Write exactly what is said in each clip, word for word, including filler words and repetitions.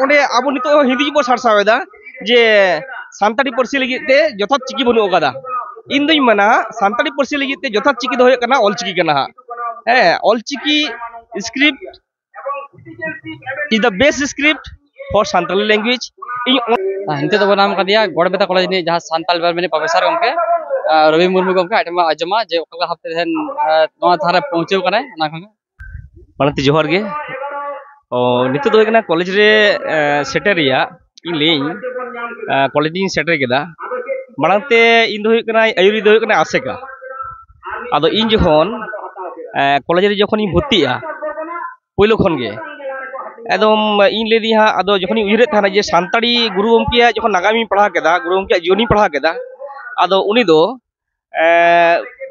ᱚᱸᱰᱮ ᱟᱵᱚ ᱱᱤᱛᱚᱜ ᱦᱚᱸ ᱦᱤᱱᱫᱤ ᱜᱮᱵᱚ ᱥᱟᱨᱥᱟᱣ ᱮᱫᱟ ᱡᱮ ᱥᱟᱱᱛᱟᱲᱤ ᱯᱟᱹᱨᱥᱤ ᱞᱟᱹᱜᱤᱫ ᱛᱮ ᱡᱚᱛᱷᱟᱛ ᱪᱤᱠᱤ ᱵᱟᱹᱱᱩᱜ ᱟᱠᱟᱫᱟ᱾ ᱤᱧ ᱫᱩᱧ ᱢᱮᱱᱟ ᱥᱟᱱᱛᱟᱲᱤ ᱯᱟᱹᱨᱥᱤ ᱞᱟᱹᱜᱤᱫ ᱛᱮ ᱡᱚᱛᱷᱟᱛ ᱪᱤᱠᱤ ᱫᱚ ᱦᱩᱭᱩᱜ ᱠᱟᱱᱟ ᱚᱞᱪᱤᱠᱤ ᱠᱟᱱᱟ ᱦᱟᱸᱜ᱾ ᱦᱮᱸ, Ol Chiki script is the best script for Santali language. ᱤᱧ ᱚ- ᱦᱮᱸ, ᱱᱤᱛᱚᱜ ᱫᱚᱵᱚᱱ ᱧᱟᱢ ᱠᱟᱫᱮᱭᱟ ᱜᱚᱲᱵᱮᱛᱟ ᱠᱚᱞᱮᱡᱽ ᱨᱤᱱᱤᱡ ᱡᱟᱦᱟᱸ ᱥᱟᱱᱛᱟᱲ ᱰᱤᱯᱟᱨᱴᱢᱮᱱᱴ ᱨᱤᱱᱤᱡ ᱯᱨᱚᱯᱷᱮᱥᱚᱨ ᱜᱚᱢᱠᱮ, ᱟᱨ ᱨᱚᱵᱤ ᱢᱩᱨᱢᱩ ᱜᱚᱢᱠᱮ᱾ ᱟᱡ ᱴᱷᱮᱱ ᱵᱚᱱ ᱟᱸᱡᱚᱢᱟ ᱡᱮ ᱚᱠᱟ ᱞᱮᱠᱟ ᱵᱷᱟᱵᱛᱮ ᱛᱮᱦᱮᱧ, ᱟᱨ ᱱᱚᱣᱟ ᱛᱷᱟᱱ ᱨᱮ ᱯᱚᱦᱩᱸᱪᱟᱹᱣ ᱠᱟᱱᱟᱭ, ᱚᱱᱟ ᱠᱷᱚᱱ᱾ ᱢᱟᱲᱟᱝ ᱛᱮ ᱡᱚᱦᱟᱨ ᱜᱮ᱾ ᱚ, ᱱᱤᱛᱚᱜ ᱫᱚ ᱦᱩᱭᱩᱜ ᱠᱟᱱᱟ ᱠᱚᱞᱮᱡᱽ ᱨᱮ, ᱮ, ᱥᱮᱴᱮᱨ ᱨᱮᱭᱟᱜ ᱤᱧ ᱞᱟᱹᱭᱟᱹᱧ, ᱮ, ᱠᱚᱞᱮᱡᱽ ᱨᱤᱧ ᱥᱮᱴᱮᱨ ᱠᱮᱫᱟ᱾ ᱢᱟᱲᱟᱝ ᱛᱮ ᱤᱧ ᱫᱚ ᱦᱩᱭᱩᱜ ᱠᱟᱱᱟ ᱟᱹᱭᱩᱨᱤᱡ ᱫᱚ ᱦᱩᱭᱩᱜ ᱠᱟᱱᱟ ᱟᱥᱮᱠᱟ᱾ ᱟᱫᱚ ᱤᱧ ᱡᱚᱠᱷᱚᱱ, ᱮ, ᱠᱚᱞᱮᱡᱽ ᱨᱮ ᱡᱚᱠᱷᱚᱱᱤᱧ ᱵᱷᱚᱨᱛᱤᱜᱼᱟ, ᱯᱳᱭᱞᱳ ᱠᱷᱚᱱ ᱜᱮ ᱮᱠᱫᱚᱢ ᱤᱧ ᱞᱟᱹᱭ ᱫᱤᱧ ᱦᱟᱸᱜ, ᱟᱫᱚ ᱡᱚᱠᱷᱚᱱᱤᱧ ᱩᱭᱦᱟᱹᱨᱮᱫ ᱛᱟᱦᱮᱱᱟ ᱡᱮ ᱥᱟᱱᱛᱟᱲᱤ ᱜᱩᱨᱩ ᱜᱚᱢᱠᱮᱭᱟᱜ ᱡᱚᱠᱷᱚᱱ ᱱᱟᱜᱟᱢᱤᱧ ᱯᱟᱲᱦᱟᱣ ᱠᱮᱫᱟ, ᱜᱩᱨᱩ ᱜᱚᱢᱠᱮᱭᱟᱜ ᱡᱤᱭᱚᱱᱤᱧ ᱯᱟᱲᱦᱟᱣ ᱠᱮᱫᱟ, ᱟᱫᱚ ᱩᱱᱤ ᱫᱚ, ᱮ,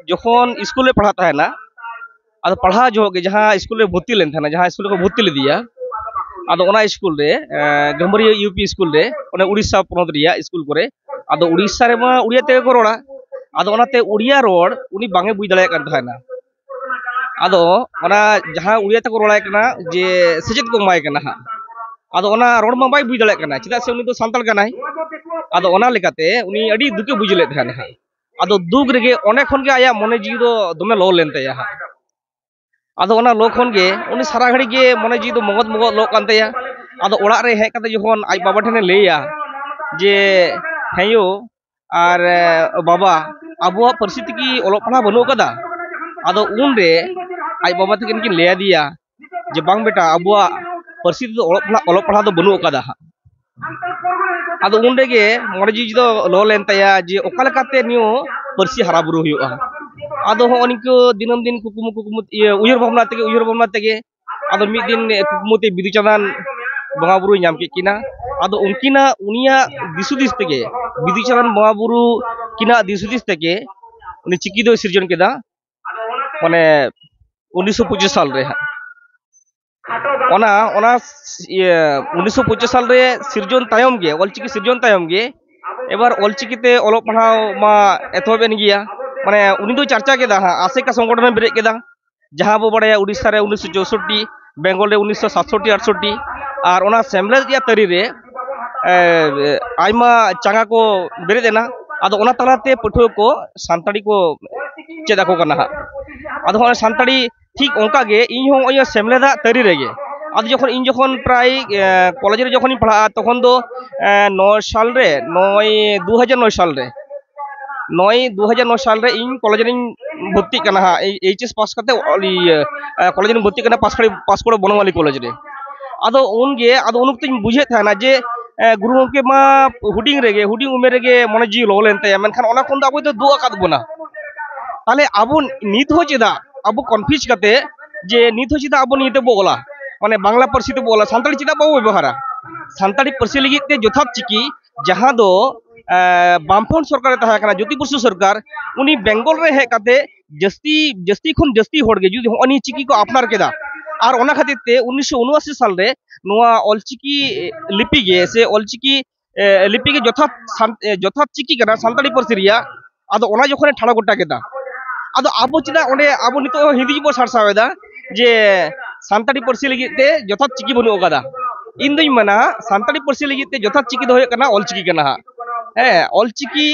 ᱡᱚᱠᱷᱚᱱ ᱥᱠᱩᱞ ᱨᱮ ᱯᱟᱲᱦᱟᱜ ᱛᱟᱦᱮᱱᱟ, ᱟᱫᱚ ᱯᱟᱲᱦᱟᱣ ᱡᱚᱦᱚᱜ ᱜᱮ ᱡᱟᱦᱟᱸ ᱥᱠᱩᱞ ᱨᱮ ᱵᱷᱚᱨᱛᱤ ᱞᱮᱱ ᱛᱟᱦᱮᱱᱟ, ᱡᱟᱦᱟᱸ ᱥᱠᱩᱞ ᱨᱮᱠᱚ ᱵᱷᱚᱨᱛᱤ ᱞᱮᱫᱮᱭᱟ, ᱟᱫᱚ ᱚᱱᱟ ᱥᱠᱩᱞ ᱨᱮ, ᱮ, ᱜᱟᱹᱢᱵᱟᱹᱨᱤᱭᱟᱹ ᱤᱭᱩ ᱯᱤ ᱥᱠᱩᱞ ᱨᱮ, ᱚᱱᱮ ᱩᱲᱤᱥᱥᱟ ᱯᱚᱱᱚᱛ ᱨᱮᱭᱟᱜ ᱥᱠᱩᱞ ᱠᱚᱨᱮ, ᱟᱫᱚ ᱩᱲᱤᱥᱥᱟ ᱨᱮᱢᱟ ᱩᱲᱤᱭᱟ ᱛᱮᱜᱮ ᱠᱚ ᱨᱚᱲᱟ, ᱟᱫᱚ ᱚᱱᱟᱛᱮ ᱩᱲᱤᱭᱟ ᱨᱚᱲ ᱩᱱᱤ ᱵᱟᱝ ᱮ ᱵᱩᱡᱽ ᱫᱟᱲᱮᱭᱟᱜ ᱠᱟᱱ ᱛᱟᱦᱮᱱᱟ᱾ ᱟᱫᱚ ᱚᱱᱟ ᱡᱟᱦᱟᱸ ᱩᱲᱤᱭᱟ ᱛᱮᱠᱚ ᱨᱚᱲᱟᱭ ᱠᱟᱱᱟ ᱡᱮ ᱥᱮᱪᱮᱫ ᱠᱚ ᱮᱢᱟᱭ ᱠᱟᱱᱟ ᱦᱟᱸᱜ, ᱟᱫᱚ ᱚᱱᱟ ᱨᱚᱲ ᱢᱟ ᱵᱟᱭ ᱵᱩᱡᱽ ᱫᱟᱲᱮᱭᱟᱜ ᱠᱟᱱᱟ, ᱪᱮᱫᱟᱜ ᱥᱮ ᱩᱱᱤ ᱫᱚ ᱥᱟᱱᱛᱟᱲ ᱠᱟᱱᱟᱭ᱾ ᱟᱫᱚ ᱚᱱᱟ ᱞᱮᱠᱟᱛᱮ ᱩᱱᱤ ᱟᱹᱰᱤ ᱫᱩᱠᱮ ᱵᱩᱡᱷᱟᱹᱣ ᱞᱮᱫ ᱛᱟᱦᱮᱱᱟ ᱦᱟᱸᱜ᱾ ᱟᱫᱚ ᱫᱩᱠ ᱨᱮᱜᱮ ᱚᱸᱰᱮ ᱠᱷᱚᱱ ᱜᱮ ᱟᱭᱟᱜ ᱢᱚᱱᱮ ᱡᱤᱣᱤ ᱫᱚ ᱫᱚᱢᱮ ᱞᱚ ᱞᱮᱱ ᱛᱟᱭᱟ ᱦᱟᱸᱜ᱾ ᱟᱫᱚ ᱚᱱᱟ ᱞᱚ ᱠᱷᱚᱱ ᱜᱮ ᱩᱱᱤ ᱥᱟᱨᱟ ᱜᱷᱟᱹᱲᱤᱡ ᱜᱮ ᱢᱚᱱᱮ ᱡᱤᱣᱤ ᱫᱚ ᱢᱚᱜᱚᱫ ᱢᱚᱜᱚᱫ ᱞᱚᱜ ᱠᱟᱱ ᱛᱟᱭᱟ᱾ ᱟᱫᱚ ᱚᱲᱟᱜ ᱨᱮ ᱦᱮᱡ ᱠᱟᱛᱮ ᱡᱚᱠᱷᱚᱱ ᱟᱡ ᱵᱟᱵᱟ ᱴᱷᱮᱱᱮ ᱞᱟᱹᱭᱟ ᱡᱮ, "ᱦᱮᱸ ᱭᱳ ᱟᱨ, ᱮ, ᱵᱟᱵᱟ, ᱟᱵᱚᱣᱟᱜ ᱯᱟᱹᱨᱥᱤ ᱛᱮᱠᱤ ᱚᱞᱚᱜ ᱯᱟᱲᱦᱟᱣ ᱵᱟᱹᱱᱩᱜ ᱟᱠᱟᱫᱟ?" ᱟᱫᱚ ᱩᱱᱨᱮ ᱟᱡ ᱵᱟᱵᱟ ᱛᱟᱹᱠᱤᱱ ᱠᱤᱱ ᱞᱟᱹᱭ ᱟᱫᱮᱭᱟ ᱡᱮ, "ᱵᱟᱝ ᱵᱮᱴᱟ, ᱟᱵᱚᱣᱟᱜ ᱯᱟᱹᱨᱥᱤ ᱛᱮᱫᱚ ᱚᱞᱚᱜ ᱯᱟᱲᱦᱟᱜ, ᱚᱞᱚᱜ ᱯᱟᱲᱦᱟᱣ ᱫᱚ ᱵᱟᱹᱱᱩᱜ ᱟᱠᱟᱫᱟ ᱦᱟᱸᱜ᱾" ᱟᱫᱚ ᱩᱱ ᱨᱮᱜᱮ ᱢᱚᱱᱮ ᱡᱤᱣᱤ ᱫᱚ ᱞᱚ ᱞᱮᱱ ᱛᱟᱭᱟ ᱡᱮ ᱚᱠᱟ ᱞᱮᱠᱟᱛᱮ ᱱᱤᱭᱟᱹ ᱯᱟᱹᱨᱥᱤ ᱦᱟᱨᱟ ᱵᱩᱨᱩ ᱦᱩᱭᱩᱜᱼᱟ᱾ ᱟᱫᱚ ᱦᱚᱸᱜᱼᱚ ᱱᱤᱝᱠᱟᱹ ᱫᱤᱱᱟᱹᱢ ᱫᱤᱱ ᱠᱩᱠᱢᱩ, ᱠᱩᱠᱢᱩ, ᱤᱭᱟᱹ, ᱩᱭᱦᱟᱹᱨ ᱵᱷᱟᱵᱽᱱᱟ ᱛᱮᱜᱮ, ᱩᱭᱦᱟᱹᱨ ᱵᱷᱟᱵᱽᱱᱟ ᱛᱮᱜᱮ ᱟᱫᱚ ᱢᱤᱫ ᱫᱤᱱ ᱠᱩᱠᱢᱩ ᱛᱮ ᱵᱤᱫᱩ ᱪᱟᱸᱫᱟᱱ ᱵᱚᱸᱜᱟ ᱵᱩᱨᱩᱭ ᱧᱟᱢ ᱠᱮᱫ ᱠᱤᱱᱟ᱾ ᱟᱫᱚ ᱩᱱᱠᱤᱱᱟᱜ, ᱩᱱᱤᱭᱟᱜ ᱫᱤᱥ ᱦᱩᱫᱤᱥ ᱛᱮᱜᱮ, ᱵᱤᱫᱩ ᱪᱟᱸᱫᱟᱱ ᱵᱚᱸᱜᱟ ᱵᱩᱨᱩ ᱠᱤᱱᱟᱜ ᱫᱤᱥ ᱦᱩᱫᱤᱥ ᱛᱮᱜᱮ ᱩᱱᱤ ᱪᱤᱠᱤ ᱫᱚᱭ ᱥᱤᱨᱡᱚᱱ ᱠᱮᱫᱟ᱾ ᱢᱟᱱᱮ ᱩᱱᱤᱥᱥᱚ ᱯᱚᱸᱪᱤᱥ ᱥᱟᱞ ᱨᱮ ᱦᱟᱸᱜ᱾ ᱚᱱᱟ, ᱚᱱᱟ, ᱤᱭᱟᱹ, ᱩᱱᱤᱥᱥᱚ ᱯᱚᱸᱪᱤᱥ ᱥᱟᱞ ᱨᱮ ᱥᱤᱨᱡᱚᱱ ᱛᱟᱭᱚᱢ ᱜᱮ, ᱚᱞᱪᱤᱠᱤ ᱥᱤᱨᱡᱚᱱ ᱛᱟᱭᱚᱢ ᱜᱮ, ᱮᱵᱟᱨ ᱚᱞᱪᱤᱠᱤ ᱛᱮ ᱚᱞᱚᱜ ᱯᱟᱲᱦᱟᱣ ᱢᱟ ᱮᱛᱚᱦᱚᱵ ᱮᱱ ᱜᱮᱭᱟ᱾ ᱢᱟᱱᱮ ᱩᱱᱤ ᱫᱚ ᱪᱟᱨᱪᱟ ᱠᱮᱫᱟ ᱦᱟᱸᱜ, ᱟᱥᱮᱠᱟ ᱥᱚᱝᱜᱚᱴᱷᱚᱱᱮ ᱵᱮᱨᱮᱫ ᱠᱮᱫᱟ, ᱡᱟᱦᱟᱸ ᱵᱚ ᱵᱟᱲᱟᱭᱟ ᱩᱲᱤᱥᱥᱟ ᱨᱮ ᱩᱱᱤᱥᱥᱚ ᱪᱳᱥᱳᱴᱴᱤ, ᱵᱮᱝᱜᱚᱞ ᱨᱮ ᱩᱱᱤᱥᱥᱚ ᱥᱟᱛᱥᱚᱴᱴᱤ ᱟᱴᱥᱚᱴᱴᱤ, ᱟᱨ ᱚᱱᱟ ᱥᱮᱢᱞᱮᱫ ᱨᱮᱭᱟᱜ ᱛᱟᱹᱨᱤ ᱨᱮ ᱮ, ᱟᱭᱢᱟ ᱪᱟᱸᱜᱟ ᱠᱚ ᱵᱮᱨᱮᱫ ᱮᱱᱟ᱾ ᱟᱫᱚ ᱚᱱᱟ ᱛᱟᱞᱟᱛᱮ ᱯᱟᱹᱴᱷᱩᱣᱟᱹ ᱠᱚ ᱥᱟᱱᱛᱟᱲᱤ ᱠᱚ ᱪᱮᱫ ᱟᱠᱚ ᱠᱟᱱᱟ ᱦᱟᱸᱜ᱾ ᱟᱫᱚ ᱦᱚᱸᱜᱼᱚᱭ ᱥᱟᱱᱛᱟᱲᱤ ᱴᱷᱤᱠ ᱚᱱᱠᱟ ᱜᱮ ᱤᱧ ᱦᱚᱸ ᱱᱚᱜᱼᱚᱭ ᱥᱮᱢᱞᱮᱫᱟᱜ ᱛᱟᱹᱨᱤ ᱨᱮᱜᱮ, ᱟᱫᱚ ᱡᱚᱠᱷᱚᱱ ᱤᱧ ᱡᱚᱠᱷᱚᱱ ᱯᱨᱟᱭ ᱮ, ᱠᱚᱞᱮᱡᱽ ᱨᱮ ᱡᱚᱠᱷᱚᱱᱤᱧ ᱯᱟᱲᱦᱟᱜᱼᱟ, ᱛᱚᱠᱷᱚᱱ ᱫᱚ ᱮ, ᱱᱚᱭ ᱥᱟᱞ ᱨᱮ, ᱱᱚᱭ ᱫᱩ ᱦᱟᱡᱟᱨ ᱱᱚᱭ ᱥᱟᱞ ᱨᱮ, ᱱᱚᱭ ᱫᱩ ᱦᱟᱡᱟᱨ ᱱᱚᱭ ᱥᱟᱞ ᱨᱮ ᱤᱧ ᱠᱚᱞᱮᱡᱽ ᱨᱤᱧ ᱵᱷᱚᱨᱛᱤᱜ ᱠᱟᱱᱟ ᱦᱟᱸᱜ᱾ ᱮᱭᱤᱪ ᱮᱥ ᱯᱟᱥ ᱠᱟᱛᱮ ᱚᱞ-, ᱤᱭᱟᱹ ᱮ, ᱠᱚᱞᱮᱡᱽ ᱨᱤᱧ ᱵᱷᱚᱨᱛᱤᱜ ᱠᱟᱱᱟ ᱯᱟᱥᱠᱚᱲ ᱯᱟᱥᱠᱚᱲ ᱵᱚᱱᱚᱣᱟᱞᱤ ᱠᱚᱞᱮᱡᱽ ᱨᱮ᱾ ᱟᱫᱚ ᱩᱱᱜᱮ, ᱟᱫᱚ ᱩᱱ ᱚᱠᱛᱚᱧ ᱵᱩᱡᱷᱟᱹᱣᱮᱫ ᱛᱟᱦᱮᱱᱟ ᱡᱮ ᱮ, ᱜᱩᱨᱩ ᱜᱚᱢᱠᱮ ᱢᱟ ᱦᱩᱰᱤᱧ ᱨᱮᱜᱮ, ᱦᱩᱰᱤᱧ ᱩᱢᱮᱨ ᱨᱮᱜᱮ ᱢᱚᱱᱮ ᱡᱤᱣᱤ ᱞᱚ ᱞᱮᱱ ᱛᱟᱭᱟ, ᱢᱮᱱᱠᱷᱟᱱ ᱚᱱᱟ ᱠᱷᱚᱱ ᱫᱚ ᱟᱵᱚ ᱫᱚ ᱫᱩᱜ ᱟᱠᱟᱫ ᱵᱚᱱᱟ᱾ ᱛᱟᱦᱞᱮ ᱟᱵᱚ ᱱᱤᱛ ᱦᱚᱸ ᱪᱮᱫᱟᱜ ᱟᱵᱚ ᱠᱚᱱᱯᱷᱤᱭᱩᱡᱽ ᱠᱟᱛᱮ ᱡᱮ ᱱᱤᱛ ᱦᱚᱸ ᱪᱮᱫᱟᱜ ᱟᱵᱚ ᱱᱤᱭᱟᱹ ᱛᱮᱵᱚ ᱚᱞᱟ, ᱢᱟᱱᱮ ᱵᱟᱝᱞᱟ ᱯᱟᱹᱨᱥᱤ ᱛᱮᱵᱚ ᱚᱞᱟ, ᱥᱟᱱᱛᱟᱲᱤ ᱪᱮᱫᱟᱜ ᱵᱟᱵᱚ ᱵᱮᱵᱚᱦᱟᱨᱟ? ᱥᱟᱱᱛᱟᱲᱤ ᱯᱟᱹᱨᱥᱤ ᱞᱟᱹᱜᱤᱫ ᱛᱮ ᱡᱚᱛᱷᱟᱛ ᱪᱤᱠᱤ ᱡᱟᱦᱟᱸ ᱫᱚ ᱮ, ᱵᱟᱢᱯᱷᱨᱚᱱᱴ ᱥᱚᱨᱠᱟᱨᱮ ᱛᱟᱦᱮᱸ ᱠᱟᱱᱟ, ᱡᱳᱛᱤ ᱵᱚᱥᱩ ᱥᱚᱨᱠᱟᱨ, ᱩᱱᱤ ᱵᱮᱝᱜᱚᱞ ᱨᱮ ᱦᱮᱡ ᱠᱟᱛᱮ ᱡᱟᱹᱥᱛᱤ, ᱡᱟᱹᱥᱛᱤ ᱠᱷᱚᱱ ᱡᱟᱹᱥᱛᱤ ᱦᱚᱲ ᱜᱮ ᱡᱩᱫᱤ ᱦᱚᱸᱜᱼᱚ ᱱᱤᱭᱟᱹ ᱪᱤᱠᱤ ᱠᱚ ᱟᱯᱱᱟᱨ ᱠᱮᱫᱟ, ᱟᱨ ᱚᱱᱟ ᱠᱷᱟᱹᱛᱤᱨ ᱛᱮ ᱩᱱᱤᱥᱥᱚ ᱩᱱᱚᱟᱥᱤ ᱥᱟᱞ ᱨᱮ ᱱᱚᱣᱟ ᱚᱞᱪᱤᱠᱤ ᱞᱤᱯᱤ ᱜᱮ ᱥᱮ ᱚᱞᱪᱤᱠᱤ ᱮ, ᱞᱤᱯᱤ ᱜᱮ ᱡᱚᱛᱷᱟᱛ ᱥᱟᱱ-, ᱮ, ᱡᱚᱛᱷᱟᱛ ᱪᱤᱠᱤ ᱠᱟᱱᱟ ᱥᱟᱱᱛᱟᱲᱤ ᱯᱟᱹᱨᱥᱤ ᱨᱮᱭᱟᱜ᱾ ᱟᱫᱚ ᱚᱱᱟ ᱡᱚᱠᱷᱚᱱᱮ ᱴᱷᱟᱲᱚ ᱜᱚᱴᱟ ᱠᱮᱫᱟ, ᱟᱫᱚ ᱟᱵᱚ ᱪᱮᱫᱟᱜ ᱚᱸᱰᱮ ᱟᱵᱚ ᱱᱤᱛᱚᱜ ᱦᱚᱸ ᱦᱤᱱᱫᱤ ᱜᱮᱵᱚ ᱥᱟᱨᱥᱟᱣ ᱮᱫᱟ ᱡᱮ ᱥᱟᱱᱛᱟᱲᱤ ᱯᱟᱹᱨᱥᱤ ᱞᱟᱹᱜᱤᱫ ᱛᱮ ᱡᱚᱛᱷᱟᱛ ᱪᱤᱠᱤ ᱵᱟᱹᱱᱩᱜ ᱟᱠᱟᱫᱟ? ᱤᱧ ᱫᱩᱧ ᱢᱮᱱᱟ ᱥᱟᱱᱛᱟᱲᱤ ᱯᱟᱹᱨᱥᱤ ᱞᱟᱹᱜᱤᱫ ᱛᱮ ᱡᱚᱛᱷᱟᱛ ᱪᱤᱠᱤ ᱫᱚ ᱦᱩᱭᱩᱜ ᱠᱟᱱᱟ ᱚᱞᱪᱤᱠᱤ ᱠᱟᱱᱟ ᱦᱟᱸᱜ᱾ ᱦᱮᱸ, Ol Chiki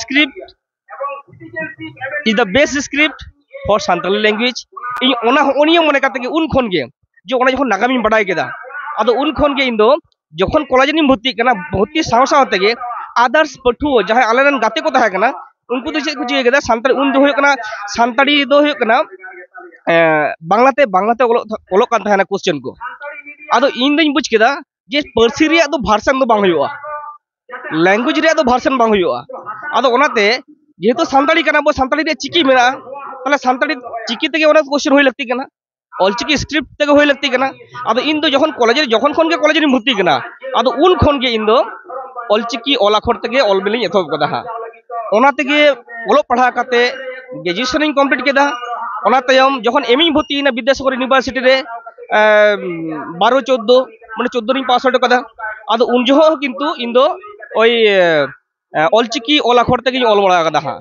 script is the best script for Santali language. ᱤᱧ ᱚᱱᱟ ᱦᱚᱸ ᱱᱤᱭᱟᱹ ᱢᱚᱱᱮ ᱠᱟᱛᱮ ᱜᱮ ᱩᱱ ᱠᱷᱚᱱ ᱜᱮ, ᱡᱮ ᱚᱱᱟ ᱡᱚᱠᱷᱚᱱ ᱱᱟᱜᱟᱢᱤᱧ ᱵᱟᱰᱟᱭ ᱠᱮᱫᱟ, ᱟᱫᱚ ᱩᱱ ᱠᱷᱚᱱ ᱜᱮ ᱤᱧ ᱫᱚ ᱡᱚᱠᱷᱚᱱ ᱠᱚᱞᱮᱡᱽ ᱨᱤᱧ ᱵᱷᱚᱨᱛᱤᱜ ᱠᱟᱱᱟ, ᱵᱷᱚᱨᱛᱤ ᱥᱟᱶ ᱥᱟᱶ ᱛᱮᱜᱮ others ᱯᱟᱹᱴᱷᱩᱣᱟᱹ ᱡᱟᱦᱟᱸᱭ ᱟᱞᱮ ᱨᱮᱱ ᱜᱟᱛᱮ ᱠᱚ ᱛᱟᱦᱮᱸ ᱠᱟᱱᱟ, ᱩᱱᱠᱩ ᱫᱚ ᱪᱮᱫ ᱠᱚ ᱪᱤᱠᱟᱹ ᱠᱮᱫᱟ, ᱥᱟᱱᱛᱟᱲᱤ ᱩᱱ ᱫᱚ ᱦᱩᱭᱩᱜ ᱠᱟᱱᱟ, ᱥᱟᱱᱛᱟᱲᱤ ᱫᱚ ᱦᱩᱭᱩᱜ ᱠᱟᱱᱟ ᱮ, ᱵᱟᱝᱞᱟᱛᱮ, ᱵᱟᱝᱞᱟᱛᱮ ᱚᱞᱚᱜ, ᱚᱞᱚᱜ ᱠᱟᱱ ᱛᱟᱦᱮᱱᱟ ᱠᱚᱥᱪᱮᱱ ᱠᱚ᱾ ᱟᱫᱚ ᱤᱧ ᱫᱚᱧ ᱵᱩᱡᱽ ᱠᱮᱫᱟ ᱡᱮ ᱯᱟᱹᱨᱥᱤ ᱨᱮᱭᱟᱜ ᱫᱚ ᱵᱷᱟᱨᱥᱟᱱ ᱫᱚ ᱵᱟᱝ ᱦᱩᱭᱩᱜᱼᱟ, ᱞᱮᱝᱜᱩᱭᱮᱡᱽ ᱨᱮᱭᱟᱜ ᱫᱚ ᱵᱷᱟᱨᱥᱟᱱ ᱵᱟᱝ ᱦᱩᱭᱩᱜᱼᱟ᱾ ᱟᱫᱚ ᱚᱱᱟᱛᱮ ᱡᱮᱦᱮᱛᱩ ᱥᱟᱱᱛᱟᱲᱤ ᱠᱟᱱᱟ ᱵᱚ, ᱥᱟᱱᱛᱟᱲᱤ ᱨᱮᱭᱟᱜ ᱪᱤᱠᱤ ᱢᱮᱱᱟᱜᱼᱟ, ᱛᱟᱦᱚᱞᱮ ᱥᱟᱱᱛᱟᱲᱤ ᱪᱤᱠᱤ ᱛᱮᱜᱮ ᱚᱱᱟ ᱠᱚᱥᱪᱮᱱ ᱦᱩᱭ ᱞᱟᱹᱠᱛᱤ ᱠᱟᱱᱟ, ᱚᱞᱪᱤᱠᱤ ᱥᱠᱨᱤᱯᱴ ᱛᱮᱜᱮ ᱦᱩᱭ ᱞᱟᱹᱠᱛᱤ ᱠᱟᱱᱟ᱾ ᱟᱫᱚ ᱤᱧ ᱫᱚ ᱡᱚᱠᱷᱚᱱ ᱠᱚᱞᱮᱡᱽ ᱨᱮ, ᱡᱚᱠᱷᱚᱱ ᱠᱷᱚᱱ ᱜᱮ ᱠᱚᱞᱮᱡᱽ ᱨᱤᱧ ᱵᱷᱚᱨᱛᱤ ᱠᱟᱱᱟ, ᱟᱫᱚ ᱩᱱ ᱠᱷᱚᱱ ᱜᱮ ᱤᱧ ᱫᱚ ᱚᱞᱪᱤᱠᱤ ᱚᱞ ᱟᱠᱷᱚᱨ ᱛᱮᱜᱮ ᱚᱞ ᱵᱮᱞᱤᱧ ᱮᱛᱚᱦᱚᱵ ᱠᱟᱫᱟ ᱦᱟᱸᱜ᱾ ᱚᱱᱟ ᱛᱮᱜᱮ ᱚᱞᱚᱜ ᱯᱟᱲᱦᱟᱣ ᱠᱟᱛᱮ ᱜᱨᱮᱡᱩᱭᱮᱥᱚᱱ ᱤᱧ ᱠᱚᱢᱯᱞᱤᱴ ᱠᱮᱫᱟ᱾ ᱚᱱᱟ ᱛᱟᱭᱚᱢ ᱡᱚᱠᱷᱚᱱ ᱮᱢ ᱤᱧ ᱵᱷᱚᱨᱛᱤᱭᱮᱱᱟ ᱵᱤᱫᱽᱫᱟᱥᱟᱜᱚᱨ ᱤᱭᱩᱱᱤᱵᱷᱟᱨᱥᱤᱴᱤ ᱨᱮ, ᱮᱢ, ᱵᱟᱨᱚ ᱪᱳᱫᱽᱫᱳ, ᱢᱟᱱᱮ ᱪᱳᱫᱽᱫᱳ ᱨᱤᱧ ᱯᱟᱥ ᱟᱣᱩᱴ ᱠᱟᱫᱟ᱾ ᱟᱫᱚ ᱩᱱ ᱡᱚᱦᱚᱜ ᱦᱚᱸ ᱠᱤᱱᱛᱩ ᱤᱧ ᱫᱚ ᱳᱭ, ᱮ, ᱚᱞᱪᱤᱠᱤ ᱚᱞ ᱟᱠᱷᱚᱨ ᱛᱮᱜᱮᱧ ᱚᱞ ᱵᱟᱲᱟ ᱠᱟᱫᱟ ᱦᱟᱸᱜ᱾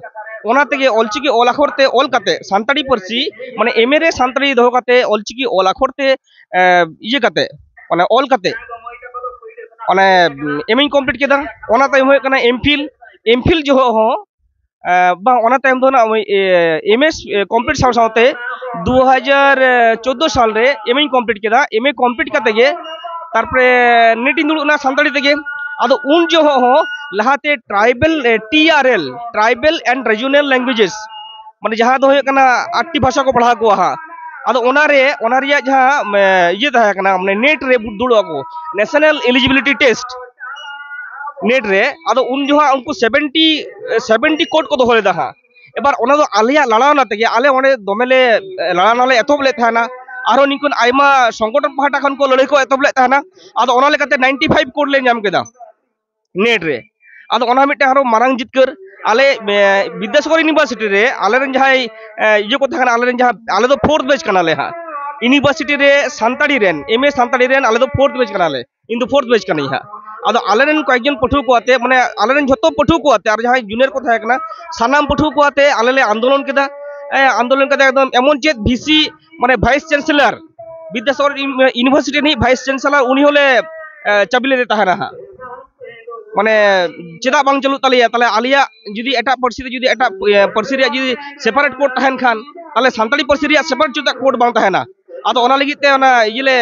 ᱚᱱᱟ ᱛᱮᱜᱮ ᱚᱞᱪᱤᱠᱤ ᱚᱞ ᱟᱠᱷᱚᱨ ᱛᱮ ᱚᱞ ᱠᱟᱛᱮ ᱥᱟᱱᱛᱟᱲᱤ ᱯᱟᱹᱨᱥᱤ, ᱢᱟᱱᱮ ᱮᱢ ᱮ ᱨᱮ ᱥᱟᱱᱛᱟᱲᱤ ᱫᱚᱦᱚ ᱠᱟᱛᱮ ᱚᱞᱪᱤᱠᱤ ᱚᱞ ᱟᱠᱷᱚᱨ ᱛᱮ, ᱮ, ᱤᱭᱟᱹ ᱠᱟᱛᱮ, ᱚᱱᱮ ᱚᱞ ᱠᱟᱛᱮ ᱚᱱᱮ ᱮᱢ ᱤᱧ ᱠᱚᱢᱯᱞᱤᱴ ᱠᱮᱫᱟ᱾ ᱚᱱᱟ ᱛᱟᱭᱚᱢ ᱦᱩᱭᱩᱜ ᱠᱟᱱᱟ ᱮᱢ ᱯᱷᱤᱞ᱾ ᱮᱢ ᱯᱷᱤᱞ ᱡᱚᱦᱚᱜ ᱦᱚᱸ ᱮ, ᱵᱟᱝ, ᱚᱱᱟ ᱛᱟᱭᱚᱢ ᱫᱚ ᱱᱟᱜ ᱮᱢ ᱮᱥ ᱠᱚᱢᱯᱞᱤᱴ ᱥᱟᱶ ᱥᱟᱶᱛᱮ ᱫᱩ ᱦᱟᱡᱟᱨ ᱪᱳᱫᱫᱳ ᱥᱟᱞ ᱨᱮ ᱮᱢ ᱤᱧ ᱠᱚᱢᱯᱞᱤᱴ ᱠᱮᱫᱟ᱾ ᱮᱢ ᱮ ᱠᱚᱢᱯᱞᱤᱴ ᱠᱟᱛᱮ ᱜᱮ ᱛᱟᱨᱯᱚᱨᱮ ᱱᱮᱴ ᱤᱧ ᱫᱩᱲᱩᱵ ᱮᱱᱟ ᱥᱟᱱᱛᱟᱲᱤ ᱛᱮᱜᱮ᱾ ᱟᱫᱚ ᱩᱱ ᱡᱚᱦᱚᱜ ᱦᱚᱸ ᱞᱟᱦᱟᱛᱮ tribal, A, T R L, Tribal and Regional Languages, ᱢᱟᱱᱮ ᱡᱟᱦᱟᱸ ᱫᱚ ᱦᱩᱭᱩᱜ ᱠᱟᱱᱟ ᱟᱴᱴᱤ ᱵᱷᱟᱥᱟ ᱠᱚ ᱯᱟᱲᱦᱟᱣ ᱠᱚᱣᱟ ᱦᱟᱸᱜ᱾ ᱟᱫᱚ ᱚᱱᱟᱨᱮ, ᱚᱱᱟ ᱨᱮᱭᱟᱜ ᱡᱟᱦᱟᱸ, ᱮ, ᱤᱭᱟᱹ ᱛᱟᱦᱮᱸ ᱠᱟᱱᱟ, ᱢᱟᱱᱮ ᱱᱮᱴ ᱨᱮ ᱫᱩᱲᱩᱵ ᱟᱠᱚ, National Eligibility Test, ᱱᱮᱴ ᱨᱮ᱾ ᱟᱫᱚ ᱩᱱ ᱡᱚᱦᱚᱜ ᱩᱱᱠᱩ ᱥᱮᱵᱷᱮᱱᱴᱤ, ᱥᱮᱵᱷᱮᱱᱴᱤ ᱠᱳᱰ ᱠᱚ ᱫᱚᱦᱚ ᱞᱮᱫᱟ ᱦᱟᱸᱜ᱾ ᱮᱵᱟᱨ ᱚᱱᱟ ᱫᱚ ᱟᱞᱮᱭᱟᱜ ᱞᱟᱲᱟᱣᱱᱟ ᱛᱮᱜᱮ, ᱟᱞᱮ ᱚᱸᱰᱮ ᱫᱚᱢᱮ ᱞᱮ, ᱮ, ᱞᱟᱲᱟᱣᱱᱟ ᱞᱮ ᱮᱛᱚᱦᱚᱵ ᱞᱮᱫ ᱛᱟᱦᱮᱱᱟ᱾ ᱟᱨᱦᱚᱸ ᱱᱤᱝᱠᱟᱹᱱ ᱟᱭᱢᱟ ᱥᱚᱝᱜᱚᱴᱷᱚᱱ ᱯᱟᱦᱴᱟ ᱠᱷᱚᱱ ᱠᱚ ᱞᱟᱹᱲᱦᱟᱹᱭ ᱠᱚ ᱮᱛᱚᱦᱚᱵ ᱞᱮᱫ ᱛᱟᱦᱮᱱᱟ᱾ ᱟᱫᱚ ᱚᱱᱟ ᱞᱮᱠᱟᱛᱮ ᱱᱟᱭᱤᱱᱴᱤ ᱯᱷᱟᱭᱤᱵᱷ ᱠᱳᱰ ᱞᱮ ᱧᱟᱢ ᱠᱮᱫᱟ ᱱᱮᱴ ᱨᱮ᱾ ᱟᱫᱚ ᱚᱱᱟ ᱢᱤᱫᱴᱮᱱ ᱟᱨᱦᱚᱸ ᱢᱟᱨᱟᱝ ᱡᱤᱛᱠᱟᱹᱨ᱾ ᱟᱞᱮ, ᱮ, ᱵᱤᱫᱽᱫᱟᱥᱟᱜᱚᱨ ᱤᱭᱩᱱᱤᱵᱷᱟᱨᱥᱤᱴᱤ ᱨᱮ ᱟᱞᱮᱨᱮᱱ ᱡᱟᱦᱟᱸᱭ, ᱮ, ᱤᱭᱟᱹ ᱠᱚ ᱛᱟᱦᱮᱸ ᱠᱟᱱᱟ, ᱟᱞᱮᱨᱮᱱ ᱡᱟᱦᱟᱸ, ᱟᱞᱮ ᱫᱚ ᱯᱷᱳᱨᱛᱷ ᱵᱮᱪ ᱠᱟᱱᱟᱞᱮ ᱦᱟᱸᱜ᱾ ᱤᱭᱩᱱᱤᱵᱷᱟᱨᱥᱤᱴᱤ ᱨᱮ ᱥᱟᱱᱛᱟᱲᱤ ᱨᱮᱱ, ᱮᱢ ᱮ ᱥᱟᱱᱛᱟᱲᱤ ᱨᱮᱱ ᱟᱞᱮ ᱫᱚ ᱯᱷᱳᱨᱛᱷ ᱵᱮᱪ ᱠᱟᱱᱟᱞᱮ᱾ ᱤᱧ ᱫᱚ ᱯᱷᱳᱨᱛᱷ ᱵᱮᱪ ᱠᱟᱹᱱᱟᱹᱧ ᱦᱟᱸᱜ᱾ ᱟᱫᱚ ᱟᱞᱮᱨᱮᱱ ᱠᱚᱭᱮᱠᱡᱚᱱ ᱯᱟᱹᱴᱷᱩᱣᱟᱹ ᱠᱚ ᱟᱛᱮ, ᱢᱟᱱᱮ ᱟᱞᱮᱨᱮᱱ ᱡᱷᱚᱛᱚ ᱯᱟᱹᱴᱷᱩᱣᱟᱹ ᱠᱚ ᱟᱛᱮ, ᱟᱨ ᱡᱟᱦᱟᱸᱭ ᱡᱩᱱᱤᱭᱟᱨ ᱠᱚ ᱛᱟᱦᱮᱸ ᱠᱟᱱᱟ, ᱥᱟᱱᱟᱢ ᱯᱟᱹᱴᱷᱩᱣᱟᱹ ᱠᱚ ᱟᱛᱮ ᱟᱞᱮ ᱞᱮ ᱟᱱᱫᱳᱞᱚᱱ ᱠᱮᱫᱟ᱾ ᱮ, ᱟᱱᱫᱳᱞᱚᱱ ᱠᱟᱛᱮ ᱮᱠᱫᱚᱢ ᱮᱢᱚᱱ ᱪᱮᱫ ᱵᱷᱤᱥᱤ, ᱢᱟᱱᱮ ᱵᱷᱟᱭᱤᱥ ᱪᱟᱱᱥᱮᱞᱟᱨ, ᱵᱤᱫᱽᱫᱟᱥᱟᱜᱚᱨ ᱤᱭᱩᱱᱤ-, ᱤᱭᱩᱱᱤᱵᱷᱟᱨᱥᱤᱴᱤ ᱨᱤᱱᱤᱡ ᱵᱷᱟᱭᱤᱥ ᱪᱟᱱᱥᱮᱞᱟᱨ, ᱩᱱᱤ ᱦᱚᱸᱞᱮ, ᱮ, ᱪᱟᱹᱵᱤ ᱞᱮᱫᱮ ᱛᱟᱦᱮᱱᱟ ᱦᱟᱸᱜ᱾ ᱢᱟᱱᱮ ᱪᱮᱫᱟᱜ ᱵᱟᱝ ᱪᱟᱹᱞᱩᱜ ᱛᱟᱞᱮᱭᱟ? ᱛᱟᱦᱞᱮ ᱟᱞᱮᱭᱟᱜ ᱡᱩᱫᱤ ᱮᱴᱟᱜ ᱯᱟᱹᱨᱥᱤ ᱨᱮ, ᱡᱩᱫᱤ ᱮᱴᱟᱜ, ᱮ, ᱯᱟᱹᱨᱥᱤ ᱨᱮᱭᱟᱜ ᱡᱩᱫᱤ ᱥᱮᱯᱟᱨᱮᱴ ᱠᱳᱰ ᱛᱟᱦᱮᱱ ᱠᱷᱟᱱ, ᱛᱟᱦᱞᱮ ᱥᱟᱱᱛᱟᱲᱤ ᱯᱟᱹᱨᱥᱤ ᱨᱮᱭᱟᱜ ᱥᱮᱯᱟᱨᱮᱴ ᱪᱮᱫᱟᱜ ᱠᱳᱰ ᱵᱟᱝ ᱛᱟᱦᱮᱱᱟ? ᱟᱫᱚ ᱚᱱᱟ ᱞᱟᱹᱜᱤᱫ ᱛᱮ ᱚᱱᱟ ᱤᱭᱟᱹ ᱞᱮ,